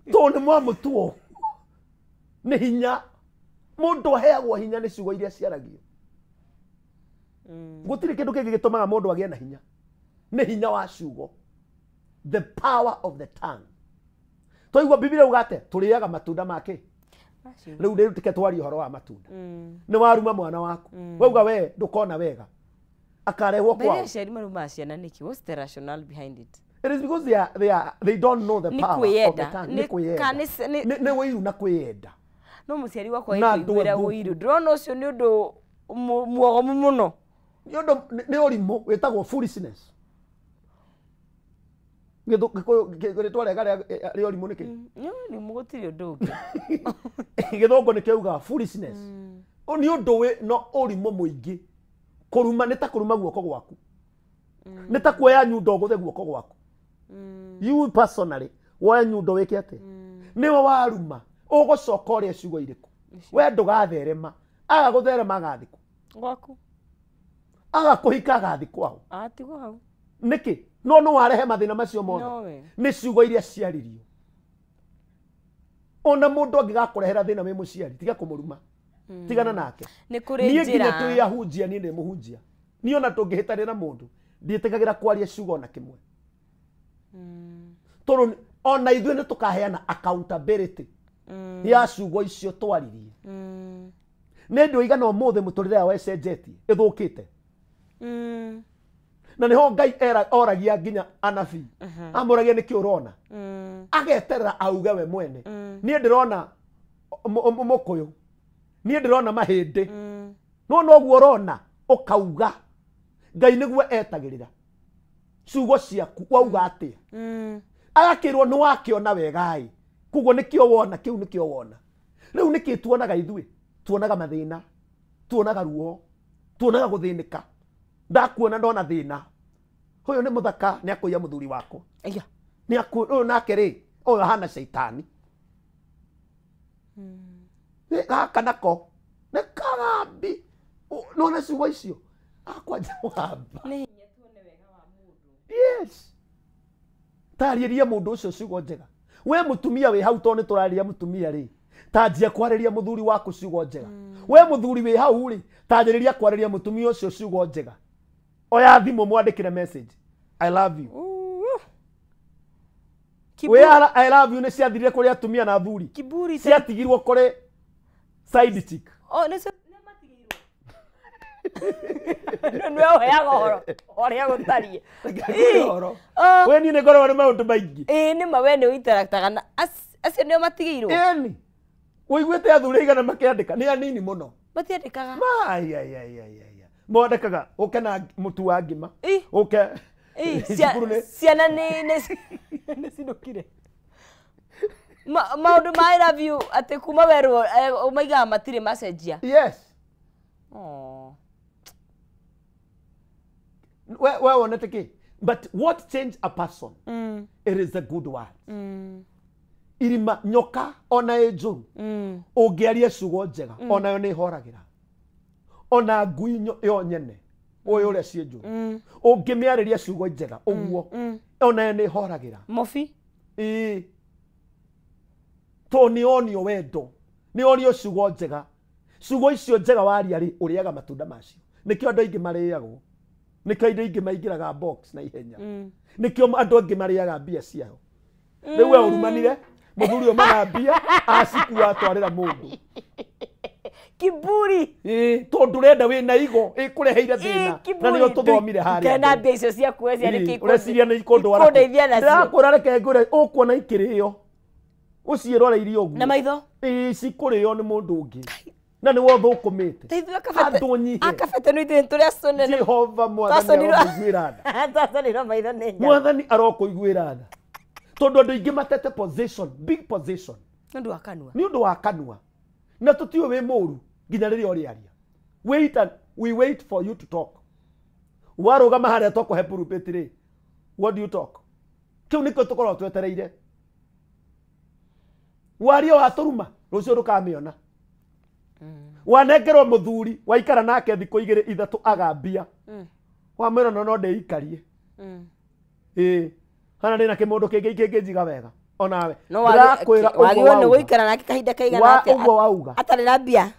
S2: Tondũ nĩ mwamũtuo. Nĩ hinya. Mũndũ aheagwo hinya nĩ ciugo iria ciaragio. Gũtirĩ kĩndũ kĩngĩ gĩtũmaga mũndũ agĩe na hinya. Nĩ hinya wa ciugo. The power of the tongue. Twaigua Biblia uga atĩa? Tũrĩaga matunda ma kĩ? Rĩu rĩu tike twarie ũhoro wa matunda. Nĩ waruma mwana waku. Wauga we ndũkona wega. Akarehwo kwao.
S1: Mbere aciari marumaga ciana nĩkĩ? What's the rationale behind it?
S2: It is because they don't know the power of the tongue. Nĩ kwĩyenda. Nĩ wĩiru na kwĩyenda.
S1: No mũciari wakwa ĩkũiguĩra ũiru. Ndĩrona ũcio nĩ ũndũ muogomu mũno.
S2: Nĩ ũndũ nĩ ũrimũ wĩtagwo foolishness. Gĩtwa rĩega rĩa ũrimũ nĩ kĩ?
S1: Nĩ ũrimũ gũtirĩ ũndũ ũngĩ.
S2: Gĩthũngũ nĩ kĩugaga foolishness. Nĩ ũndũ wĩ no ũrimũ mũingĩ. Kũruma nĩ ta kũruma guoko gwaku. Nĩ ta kuoya nyundo ũgũthe guoko gwaku. You personally woe nyundo wĩke atĩa? Nĩwe waruma ũgũcoka ũrĩe ciugo irĩkũ? We ndũgatherema. Aga gũtherema agathiĩ kũ?
S1: Gwaku.
S2: Aga kũhika agathiĩ kwao.
S1: Atigwo hau.
S2: Nĩkĩ? No nĩ warehe mathĩna macio mothe. Nĩ ciugo iria ciaririo. Ona mũndũ angĩgakũrehera thĩna wĩ mũciari, tiga kũmũruma. Tigana nake.
S1: Nĩ kũrĩ njĩra.
S2: Niĩ nginya twĩ ahunjia, niĩ ndĩ mũhunjia. Niĩ ona tũngĩhĩtania na mũndũ, ndiĩtĩkagĩra kwaria ciugo ona kĩmwe. Tondũ ona ithuĩ nĩ tũkaheana accountability ya ciugo icio twaririe. Nĩ andũ aigana ũmũthĩ mũtũrĩre yao ĩcenjetie ĩthũkĩte. Na nĩho Ngai oragia nginya anabii. Amũragia nĩkĩ ũrona. Ageterera auge we mwene. Niĩ ndĩrona mũkũyũ. Niĩ ndĩrona mahĩndĩ. No noguo ũrona ũkauga. Ngai nĩguo etagĩrĩra. Ciugo ciaku wauga atĩa. Agakĩrwo nĩ wakĩona wega-ĩ. Koguo nĩkĩo wona kĩu nĩkĩo wona. Rĩu nĩkĩ tuonaga ithuĩ? Tuonaga mathĩna, tuonaga ruo, tuonaga gũthĩnĩka. Ndakuona ndona thĩna. Ũyũ nĩ mũthaka nĩ akũiya mũthuri wakwa. Nĩ ũyũ nake rĩ, ũyũ ahana caitani. Gaka nako nĩ kagambi. Nona ciugo icio akwanja mũgamba.
S1: Nĩ hinya tuone wega wa mũndũ.
S2: Yes. Tarĩria mũndũ ũcio ciugo njega. We mũtumia wĩ hau tondũ nĩ tũrarĩria mũtumia rĩ, tanjia kwarĩria mũthuri waku ciugo njega. We mũthuri wĩ hau rĩ, tanjĩrĩria kwarĩria mũtumia ũcio ciugo njega. Oya thimũ mwandĩkĩre message. I love you. We I love you nĩ ciathirire kũrĩ atumia na athuri.
S1: Kiburi
S2: ciatigirwo kũrĩ side chick.
S1: Oh, nĩ matigirwo. Nĩwe ũheaga ũhoro ũrĩa gũtariĩ.
S2: We niĩ nĩ ngoragwo nĩ maũndũ maingĩ.
S1: Ĩĩ nĩ ma we nĩ ũinteractaga na acio nĩo matigĩirwo.
S2: Ĩni. Ũiguĩte athuri aigana makĩandĩka nĩ anini mũno.
S1: Matiandĩkaga.
S2: Mondekaga ũke na mũtu wa ngima. Ũke.
S1: Ciana nĩ cinũkire. Maũndũ ma I love you atĩ kuma werwo maigaga matirĩ macenjia.
S2: Yes. We wonete kĩ? But what change a person? It is the good word. Irima nyoka ona ĩ njũru. Ũngĩaria ciugo njega onayo nĩ ĩhoragĩra. Ona ngui yo nyene ũyũ ũrĩa ciĩ njũru. Ũngĩmĩarĩria ciugo njega ũguo onayo nĩ ĩhoragĩra.
S1: Mobi?
S2: Ĩĩ. Tondũ nĩ onio wendo, nĩ onio ciugo njega. Ciugo icio njega waria rĩ, ũrĩaga matunda macio. Nĩkĩo andũ aingĩ marĩagwo. Nĩkĩo andũ aingĩ maingĩraga box na ihenya. Nĩkĩo andũ aingĩ marĩaga mbia ciao. Rĩu we ũrumanire mũthuri ũyũ mana mbia acikua atwarĩra mũndũ.
S1: Kiburi.
S2: Ĩĩ tondũ ũrenda wĩna igo ĩkũreheire thĩna. Na nĩyo tũthomire harĩa.
S1: Kana mbia icio ciaku we ciarĩ kĩ?
S2: Ũreciria nĩ ikũndwara.
S1: Ikũndeithia nacio.
S2: Ndĩrakwĩra reke ngũre ũkuona ikĩrĩo. Ũciĩroreirie ũguo.
S1: Na maitho?
S2: Ĩĩ cikũrĩo nĩ mũndũ ũngĩ. Na nĩ wothe ũkũmĩte. Andũ nyihe.
S1: Akabete nĩ ithuĩ tũrĩa acone.
S2: Jehova mwathani arokũiguĩra tha.
S1: Twaconirwo maitho nĩ nyama.
S2: Mwathani arokũiguĩra tha. Tondũ andũ aingĩ matete position, big position.
S1: Nĩ ũndũ wa kanua.
S2: Nĩ ũndũ wa kanua. Na tũtiũĩ wĩ mũũru nginya rĩrĩa ũrĩaria. Wait and we wait for you to talk. Warũgama harĩa twakũhe pulpit rĩ, what do you talk? Kĩu nĩkĩo tũkoragwo twetereire. Waria watũruma rũciũ ndũkamĩona. Wanengerwo mũthuri waikara nake thikũ igĩrĩ ithatũ agambia. Wamwĩra no no ndĩikarie. Ĩĩ. Hana ndĩna kĩmũndũ kĩngĩ kĩngĩnjiga wega. Onawe. Ndĩrakwĩra ũguo
S1: wagĩrĩirwo nĩ gũikara nake kahinda kaigana atĩa?
S2: Ũguo wauga.
S1: Atarĩ na mbia.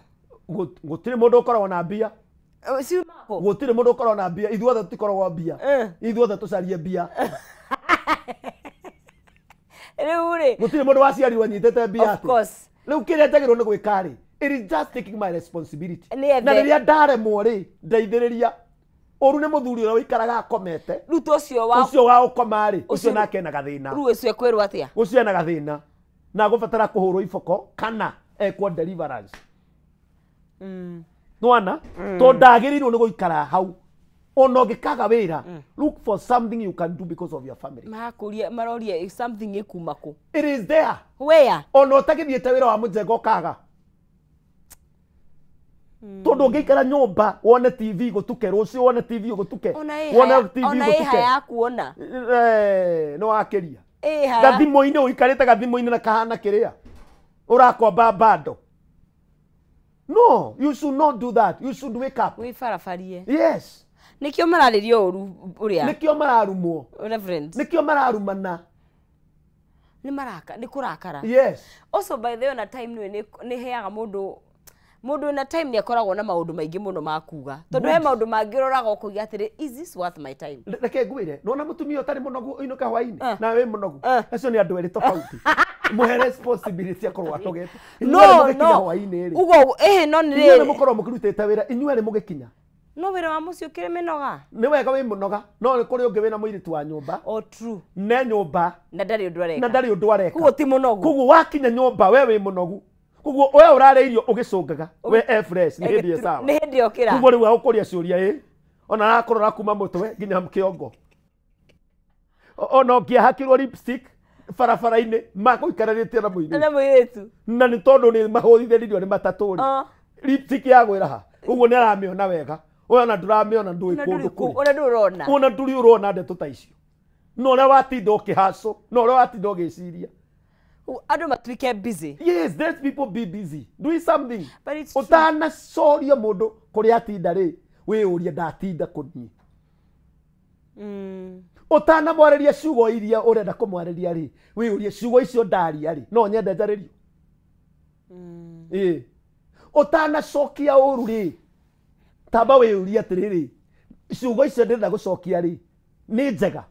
S2: Gũtirĩ mũndũ ũkoragwo na mbia. Gũtirĩ mũndũ ũkoragwo na mbia. Ithuothe tũtikoragwo mbia. Ithuothe tũcarie mbia.
S1: Rĩu rĩ.
S2: Gũtirĩ mũndũ waciarirwo anyitĩte mbia.
S1: Of course.
S2: Rĩu kĩrĩa njagĩrĩirwo nĩ gwĩka rĩ, it is just taking my responsibility. Na rĩrĩa ndaremwo rĩ, ndeithĩrĩria. Ũru nĩ mũthuri ũrĩa ũikaraga akomete.
S1: Rĩu to ũcio wa
S2: ũcio wa ũkoma rĩ, ũcio nake ena gathĩna.
S1: Rĩu ũcio ekwĩrwo atĩa?
S2: Ũcio ena gathĩna. Na agũbatara kũhũrwo iboko kana ekwo deliverance. Nĩwona? Tondũ ndagĩrĩirwo nĩ gũikara hau. Ona ũngĩkaga wĩra, look for something you can do because of your family.
S1: Marakũria maroria something ĩkuma kũ?
S2: It is there.
S1: Where?
S2: Ona ũtagĩthiĩte wĩra wa mũjengo ũkaga. Tondũ ũngĩikara nyũmba wone TV gũtuke rũciũ wone TV gũtuke wone TV
S1: ona
S2: gũtuke
S1: ĩha ya kuona
S2: nĩ wakĩria gathimũ-inĩ ũikarĩte gathimũ-inĩ na kahana kĩrĩa ũrakomba bando. No, you should not do that. You should wake up.
S1: Wĩbarabarie.
S2: Yes.
S1: Nĩkĩo mararĩrio ũru ũrĩa.
S2: Nĩkĩo mararumwo.
S1: Reverend.
S2: Nĩkĩo mararumana.
S1: Nĩ maraka, nĩ kũrakara.
S2: Yes.
S1: Also by the way na time nĩ nĩ heaga mũndũ mũndũ na time nĩ akoragwo na maũndũ maingĩ mũno ma kuga. Tondũ he maũndũ mangĩ ũroraga ũkauga atĩrĩ, is this worth my time?
S2: Reke ngwĩre, nĩwona mũtumia ũtarĩ mũnogu ũinũka hwainĩ na wĩ mũnogu. Acio nĩ andũ erĩ tofauti. Muhe responsibility akorwo atogete.
S1: No no. Ugo no nĩ
S2: rĩ. Inyuĩ mũkorwo mũkĩrutĩte wĩra, inyuĩ mũgĩkinya.
S1: No wĩra wa mũciĩ ũkĩrĩ mĩnoga.
S2: Nĩ wega wĩ mũnoga, no nĩ kũrĩ ũngĩ wĩna mũirĩtu wa nyũmba.
S1: Oh true.
S2: Ne nyũmba.
S1: Na ndarĩ ũndũ areka.
S2: Na ndarĩ ũndũ areka.
S1: Koguo ti mũnogu.
S2: Koguo wakinya nyũmba we wĩ mũnogu. Koguo we ũrarĩa irio ũgĩcũngaga, we e fresh nĩ hĩndĩ sawa.
S1: Nĩ hĩndĩ okĩra.
S2: Koguo rĩu agũkũria ciũria ĩ. Ona arakũrora kuma mũtwe nginya kĩongo. Ona ũngĩahakirwo lipstick barabara-inĩ makũikaranĩtie na mũirĩtu.
S1: Na mũirĩtu.
S2: Na nĩ tondũ nĩ mahũthithĩrĩrio nĩ matatũ rĩ. Lipstick yagwĩra ha. Ũguo nĩ aramĩona wega. We ona ndũramĩona ndũĩ kũndũ kũrĩ.
S1: Ona ndũrona.
S2: Ona ndũrĩ ũrona ndeto ta icio. No ũrĩa watinda ũkĩhacũ, no ũrĩa watinda ũgĩciria.
S1: Andũ matuĩke busy.
S2: Yes, let people be busy. Do something.
S1: But it's true.
S2: Ũtanacoria mũndũ kũrĩa atinda rĩ, wĩyũrie ndatinda kũniĩ. Ũtanamwarĩria ciugo iria ũrenda kũmwarĩria rĩ, wĩyũrie ciugo icio ndaria rĩ, no nyende njarĩrio. Ĩĩ. Ũtanacokia ũru rĩ, tamba wĩyũrie atĩrĩrĩ, ciugo icio ndĩrenda gũcokia rĩ, nĩ njega.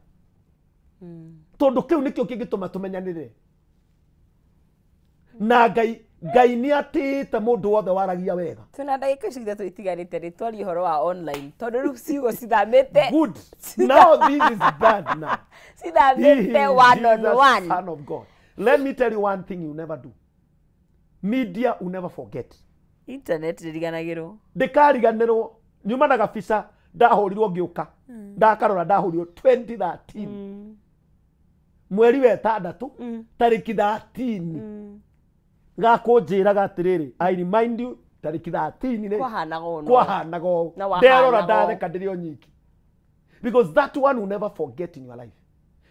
S2: Tondũ kĩu nĩkĩo kĩngĩtũma tũmenyanĩre. Na Ngai Ngai nĩ atĩĩte mũndũ wothe waragia wega.
S1: Twĩna ndagĩka icio ithatũ itigarĩte rĩ, twarie ũhoro wa online tondũ rĩu ciugo cithamĩte.
S2: Good. Now this is bad now.
S1: Cithamĩte one on one.
S2: Son of God. Let me tell you one thing you never do. Media will never forget.
S1: Internet ndĩriganagĩrwo.
S2: Ndĩkariganĩrwo. Nyuma na gabica ndahũrirwo ngĩũka. Ndakarora ndahũrirwo 2013. Mweri wa ĩtandatũ tarĩki 13. Gakũnjĩraga atĩrĩrĩ, I remind you tarĩki 13 rĩ.
S1: Kwahanaga ũũ.
S2: Kwahanaga ũũ. Nderora ndatheka ndĩrĩ o nyiki. Because that one will never forget in your life.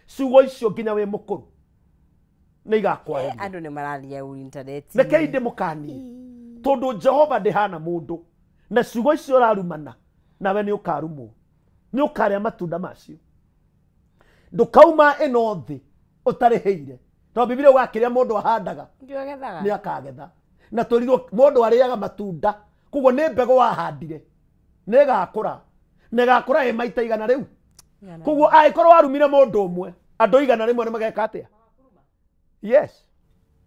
S2: Ciugo icio nginya wĩ mũkũrũ nĩ igakwarĩria.
S1: Andũ nĩ mararia ũru internet.
S2: Rekei ndĩmũkanie. Tondũ Jehova ndĩhana mũndũ. Na ciugo icio ũrarumana nawe nĩ ũkarumwo. Nĩ ũkarĩa matunda macio. Ndũkauma ĩno thĩ ũtarĩhĩire. Tondũ Bibilia yugaga kĩrĩa mũndũ ahandaga nĩ akagetha. Na twĩrirwo mũndũ arĩaga matunda. Koguo nĩ mbegũ wahandire. Nĩ ĩgakũra. Na ĩgakũra ĩ maita igana rĩu. Koguo angĩkorwo warumire mũndũ ũmwe, andũ igana rĩmwe nĩ mageka atĩa? Yes.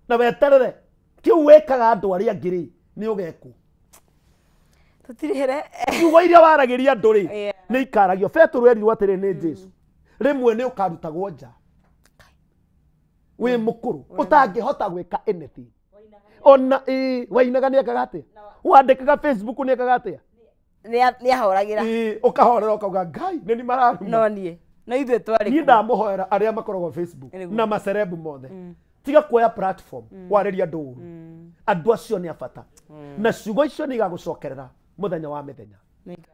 S2: Na weterere kĩu wĩkaga andũ arĩa angĩ rĩ, nĩ ũgekwo.
S1: Tũtirĩhĩre.
S2: Ciugo iria waragĩria andũ rĩ, nĩ ikaragio. Petero erirwo atĩrĩ nĩ Jesũ, rĩmwe nĩ ũkarutagwo nja. Wĩ mũkũrũ ũtangĩhota gwĩka anything. Ona wainaga nĩ ekaga atĩa? Wandĩkaga Facebook nĩ ekaga atĩa?
S1: Nĩ ahoragĩra.
S2: Ũkahorera ũkauga Ngai nĩ ni mararuma.
S1: No niĩ. No ithuĩ twarĩ.
S2: Niĩ ndamũhoera arĩa makoragwo Facebook na macerebu mothe. Tiga kuoya platform warĩria andũ ũru. Andũ acio nĩ a bata. Na ciugo icio nĩ igagũcokerera mũthenya wa mĩthenya.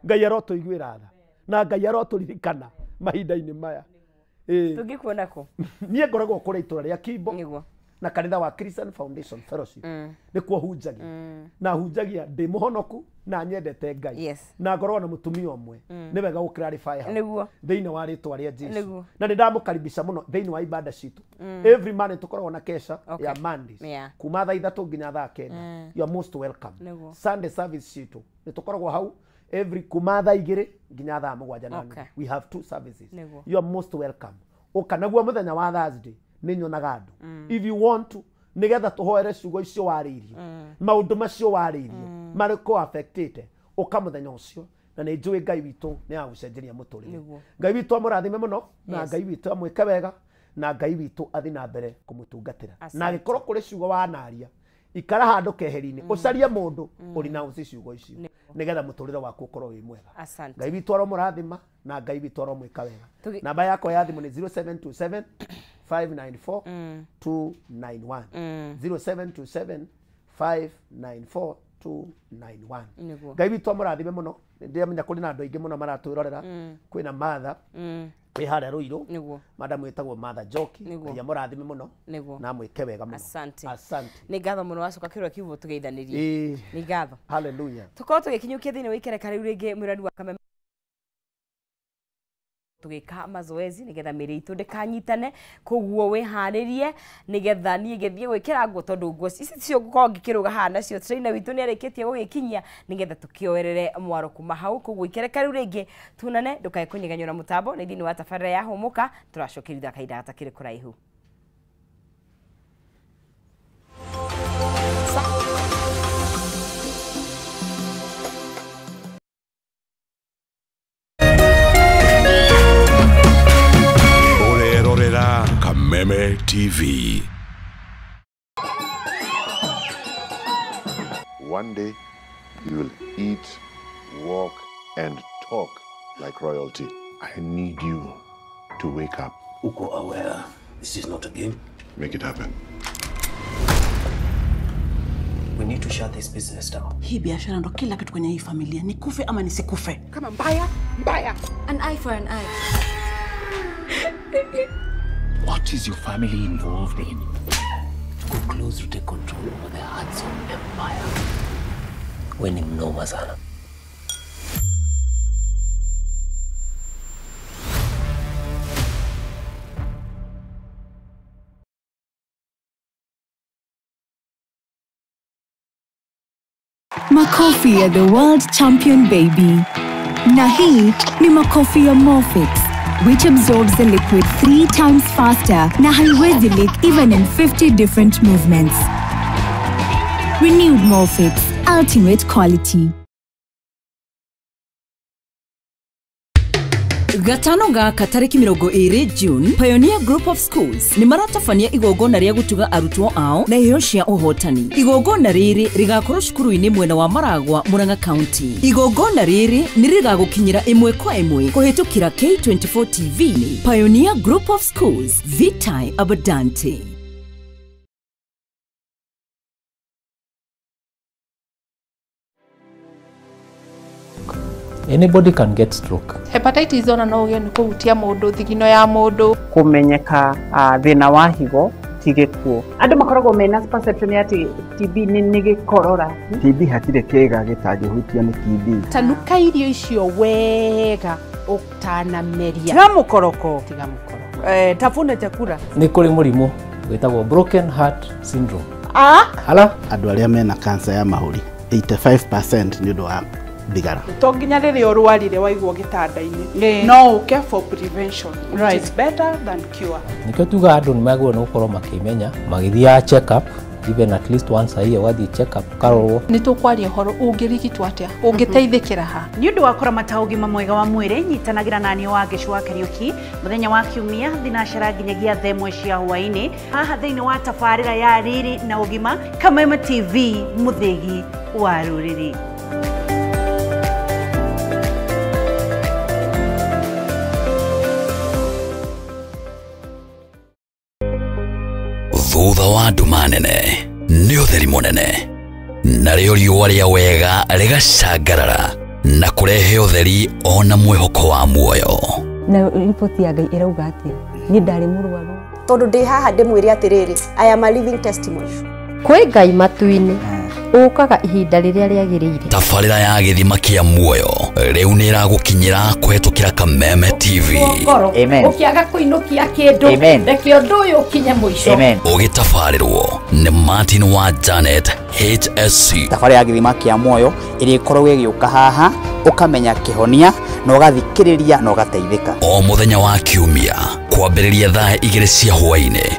S2: Ngai arotũiguĩra tha. Na Ngai arotũririkana mahinda-inĩ maya.
S1: Tũngĩkuona kũ?
S2: Niĩ ngoragwo kũrĩa itũra rĩa Kimbo na kanitha wa Christian Foundation Fellowship. Nĩkuo hunjagia. Na hunjagia ndĩ mũhonoku na nyendete Ngai. Na ngoragwo na mũtumia ũmwe. Nĩ wega gũ clarify hau. Thĩinĩ wa rĩtwa rĩa Jesũ. Na nĩ ndamũkaribisha mũno thĩinĩ wa ibada citũ. Every Monday tũkoragwo na kesha ya Mondays. Kuma thaa 3 nginya thaa 9. You are most welcome. Sunday service citũ nĩ tũkoragwo hau every kuma thaa 2 nginya thaa 7 na nuthu. We have two services. You are most welcome. Ũka naguo mũthenya wa Thursday nĩ nyonaga andũ. If you want to, nĩgetha tũhoere ciugo icio warĩirie, maũndũ macio warĩirie marĩkũ affectĩte, ũka mũthenya ũcio na nĩ njũĩ Ngai witũ nĩ agũcenjeria mũtũrĩre. Ngai witũ amũrathime mũno na Ngai witũ amwĩke wega na Ngai witũ athi na mbere kũmũtungatĩra. Na angĩkorwo kũrĩ ciugo wanaria, ikara handũ keheri-inĩ, ũcarie mũndũ ũrĩ na ũci ciugo icio nĩgetha mũtũrĩre waku ũkorwo wĩ mwega. Ngai witũ aromũrathima na Ngai witũ aromwĩka wega. Namba yakwa ya thimũ nĩ 0727 594 291. 0727 594 291. Ngai witũ amũrathime mũno. Ndĩramenya kũrĩ na andũ aingĩ mũno maratwĩrorera. Kwĩna Martha wĩ harĩa Ruiru. Madam wĩtagwo Martha Njoki. Ngai amũrathime mũno na amwĩke wega mũno.
S1: Asante.
S2: Asante.
S1: Nĩ ngatho mũno wacoka kĩrora kiugo tũgeithanĩrie. Nĩ ngatho.
S2: Hallelujah.
S1: Tũkorwo tũgĩkinyũkia thĩinĩ wa ikereka rĩu rĩngĩ mwĩrani wa Kameme tugika mazoezi nigetha mĩĩrĩ itũ ndĩkanyitane koguo wĩharĩrie nigetha niĩ ngĩthiĩ gwĩkĩra nguo tondũ nguo ici ticio ngũkorwo ngĩkĩrũga haha nacio trainer witũ nĩarĩkĩtie gũgĩkinyia nigetha tũkĩoerere mwaro kuma hau koguo ikereka rĩu rĩngĩ tunane ndũkae kũnyeganyũra mũtambo nĩ thĩinĩ wa tabarĩra ya Hũmũka tũracokerithia kahinda gatakĩrĩ kũraihu.
S3: TV.
S9: One day, you will eat, walk, and talk like royalty. I need you to wake up.
S10: Uko aware this is not a game?
S9: Make it happen.
S10: We need to shut this business down.
S11: Hii biashara ndo kila kitu kwenye hii familia. Nikufe ama nisikufe.
S12: Kama mbaya, mbaya.
S13: An eye for an eye.
S10: What is your family involved in? To go close to take control over the Hudson Empire. We ni mnoma sana.
S4: Makofi ya the world champion baby. Na hii ni makofi ya Molfix, which absorbs the liquid 3 times faster na haiwezi leak even in 50 different movements. Renewed Molfix, ultimate quality.
S14: Gatano gaka tariki 20 June, Pioneer Group of Schools ni maratabania igongona ria gutuga arutwo ao na iheo cia uhotani. Igongona riri rigakorwo cukuru-ini mwena wa Maragwa, Murang'a County. Igongona riri ni rigagukinyira imwe kwa imwe kuhitukira K24 TV. Pioneer Group of Schools, Vitae Abundante.
S15: Anybody can get stroke.
S16: Hepatitis ona no ugie ni kuhutia mundu thigino ya mundu
S17: kumenyeka thina wa higo ti gikuo.
S18: Andu makoragwo mena perception ya ati TB ni gikorora.
S19: TB hatire kiga gitangihutia ni TB.
S16: Tanuka irio icio wega utanameria.
S18: Tiga mukoroko.
S16: Tiga mukoroko.
S18: Tafuna chakula.
S15: Ni kuri murimu witagwo broken heart syndrome.
S18: Ala
S20: andu aria mena cancer ya mahuri 85% ni undu wa thigara.
S21: To nginya rĩrĩa ũrwarire waigwo gĩtanda-inĩ no ũke for prevention, which is better than cure.
S15: Nikio tuga andũ nĩmagĩrĩirwo nĩ gũkorwo makĩmenya magĩthiaga check up even at least once a year, wathiĩ check up ũkarorwo.
S16: Nĩ tũkwaria ũhoro ũngĩrigitwo atĩa, ũngĩteithĩkĩra ha.
S22: Nĩ ũndũ wa kũramata ũgima mwega wa mwĩrĩ, nyitanagĩra naniĩ wa Ngĩcũ wa Kariũki mũthenya wa Kiumia thinacera nginyagia thaa 1 cia hwaĩ-inĩ haha thĩinĩ wa tabarĩra ya Riri na Ũgima, Kameme TV, mũthĩgi wa rũrĩrĩ.
S23: Thutha wa nduma nene nĩ ũtheri mũnene, narĩo riũa rĩa wega rĩgacangarara na kũrehe ũtheri ona mwĩhoko wa muoyo.
S24: Na riboti ya Ngai ĩrauga atĩa? Niĩ ndarĩ mũrwaru.
S25: Tondũ ndĩ haha ndĩmwĩre atĩrĩrĩ, I am a living testimony.
S26: Kwĩ Ngai matu-inĩ ũkaga ihinda rĩrĩa rĩagĩrĩire.
S23: Tabarĩra ya gĩthima kĩa muoyo rĩu nĩ ĩragũkinyĩra kũhetũkĩra Kameme TV.
S27: Ũkĩaga kũinũkia kĩndũ, reke ũndũ ũyũ ũkinye mũico.
S23: Ũgĩtabarĩrwo nĩ Martin wa Janet HSC.
S28: Tabarĩra ya gĩthima kĩa muoyo ĩrĩa ĩkoragwo ĩgĩũka haha ũkamenya kĩhonia na ũgathikĩrĩria na ũgateithĩka.
S23: O mũthenya wa Kiumia kwambĩrĩria thaa 2 cia hwaĩ-inĩ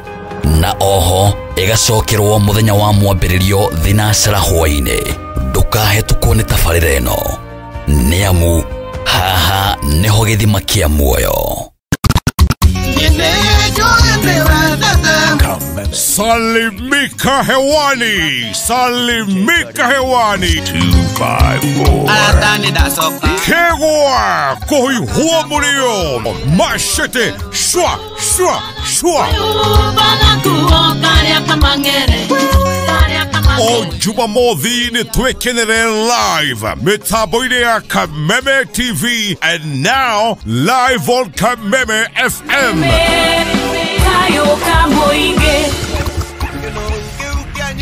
S23: na oho ĩgacokerwo mũthenya wa mwambĩrĩrio thinacera hwaĩ-inĩ. Ndũkahetũkwo nĩ tabarĩra ĩno nĩ amu haha nĩho gĩthima kĩa muoyo.
S3: Salimika hewani, salimika hewani. 254 Kegwa kohi huo murio machete shwa shwa shwa. O Jumamothi nĩ twĩkenere live mĩtambo-inĩ ya Kameme TV and now live on Kameme FM.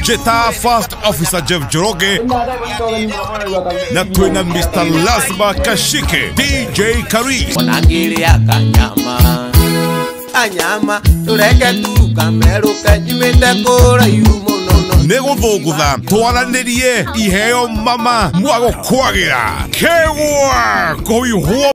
S3: Jeta First Officer Jeff Njoroge na twina Mr. Lazma Kashike, DJ Karis.
S8: Anyama tureke tukameruke nyumĩte kũraihu mũno.
S3: Nĩ gũthũngũtha twaranĩrie iheo mama mwagũkwagĩra kegwa kũihwo.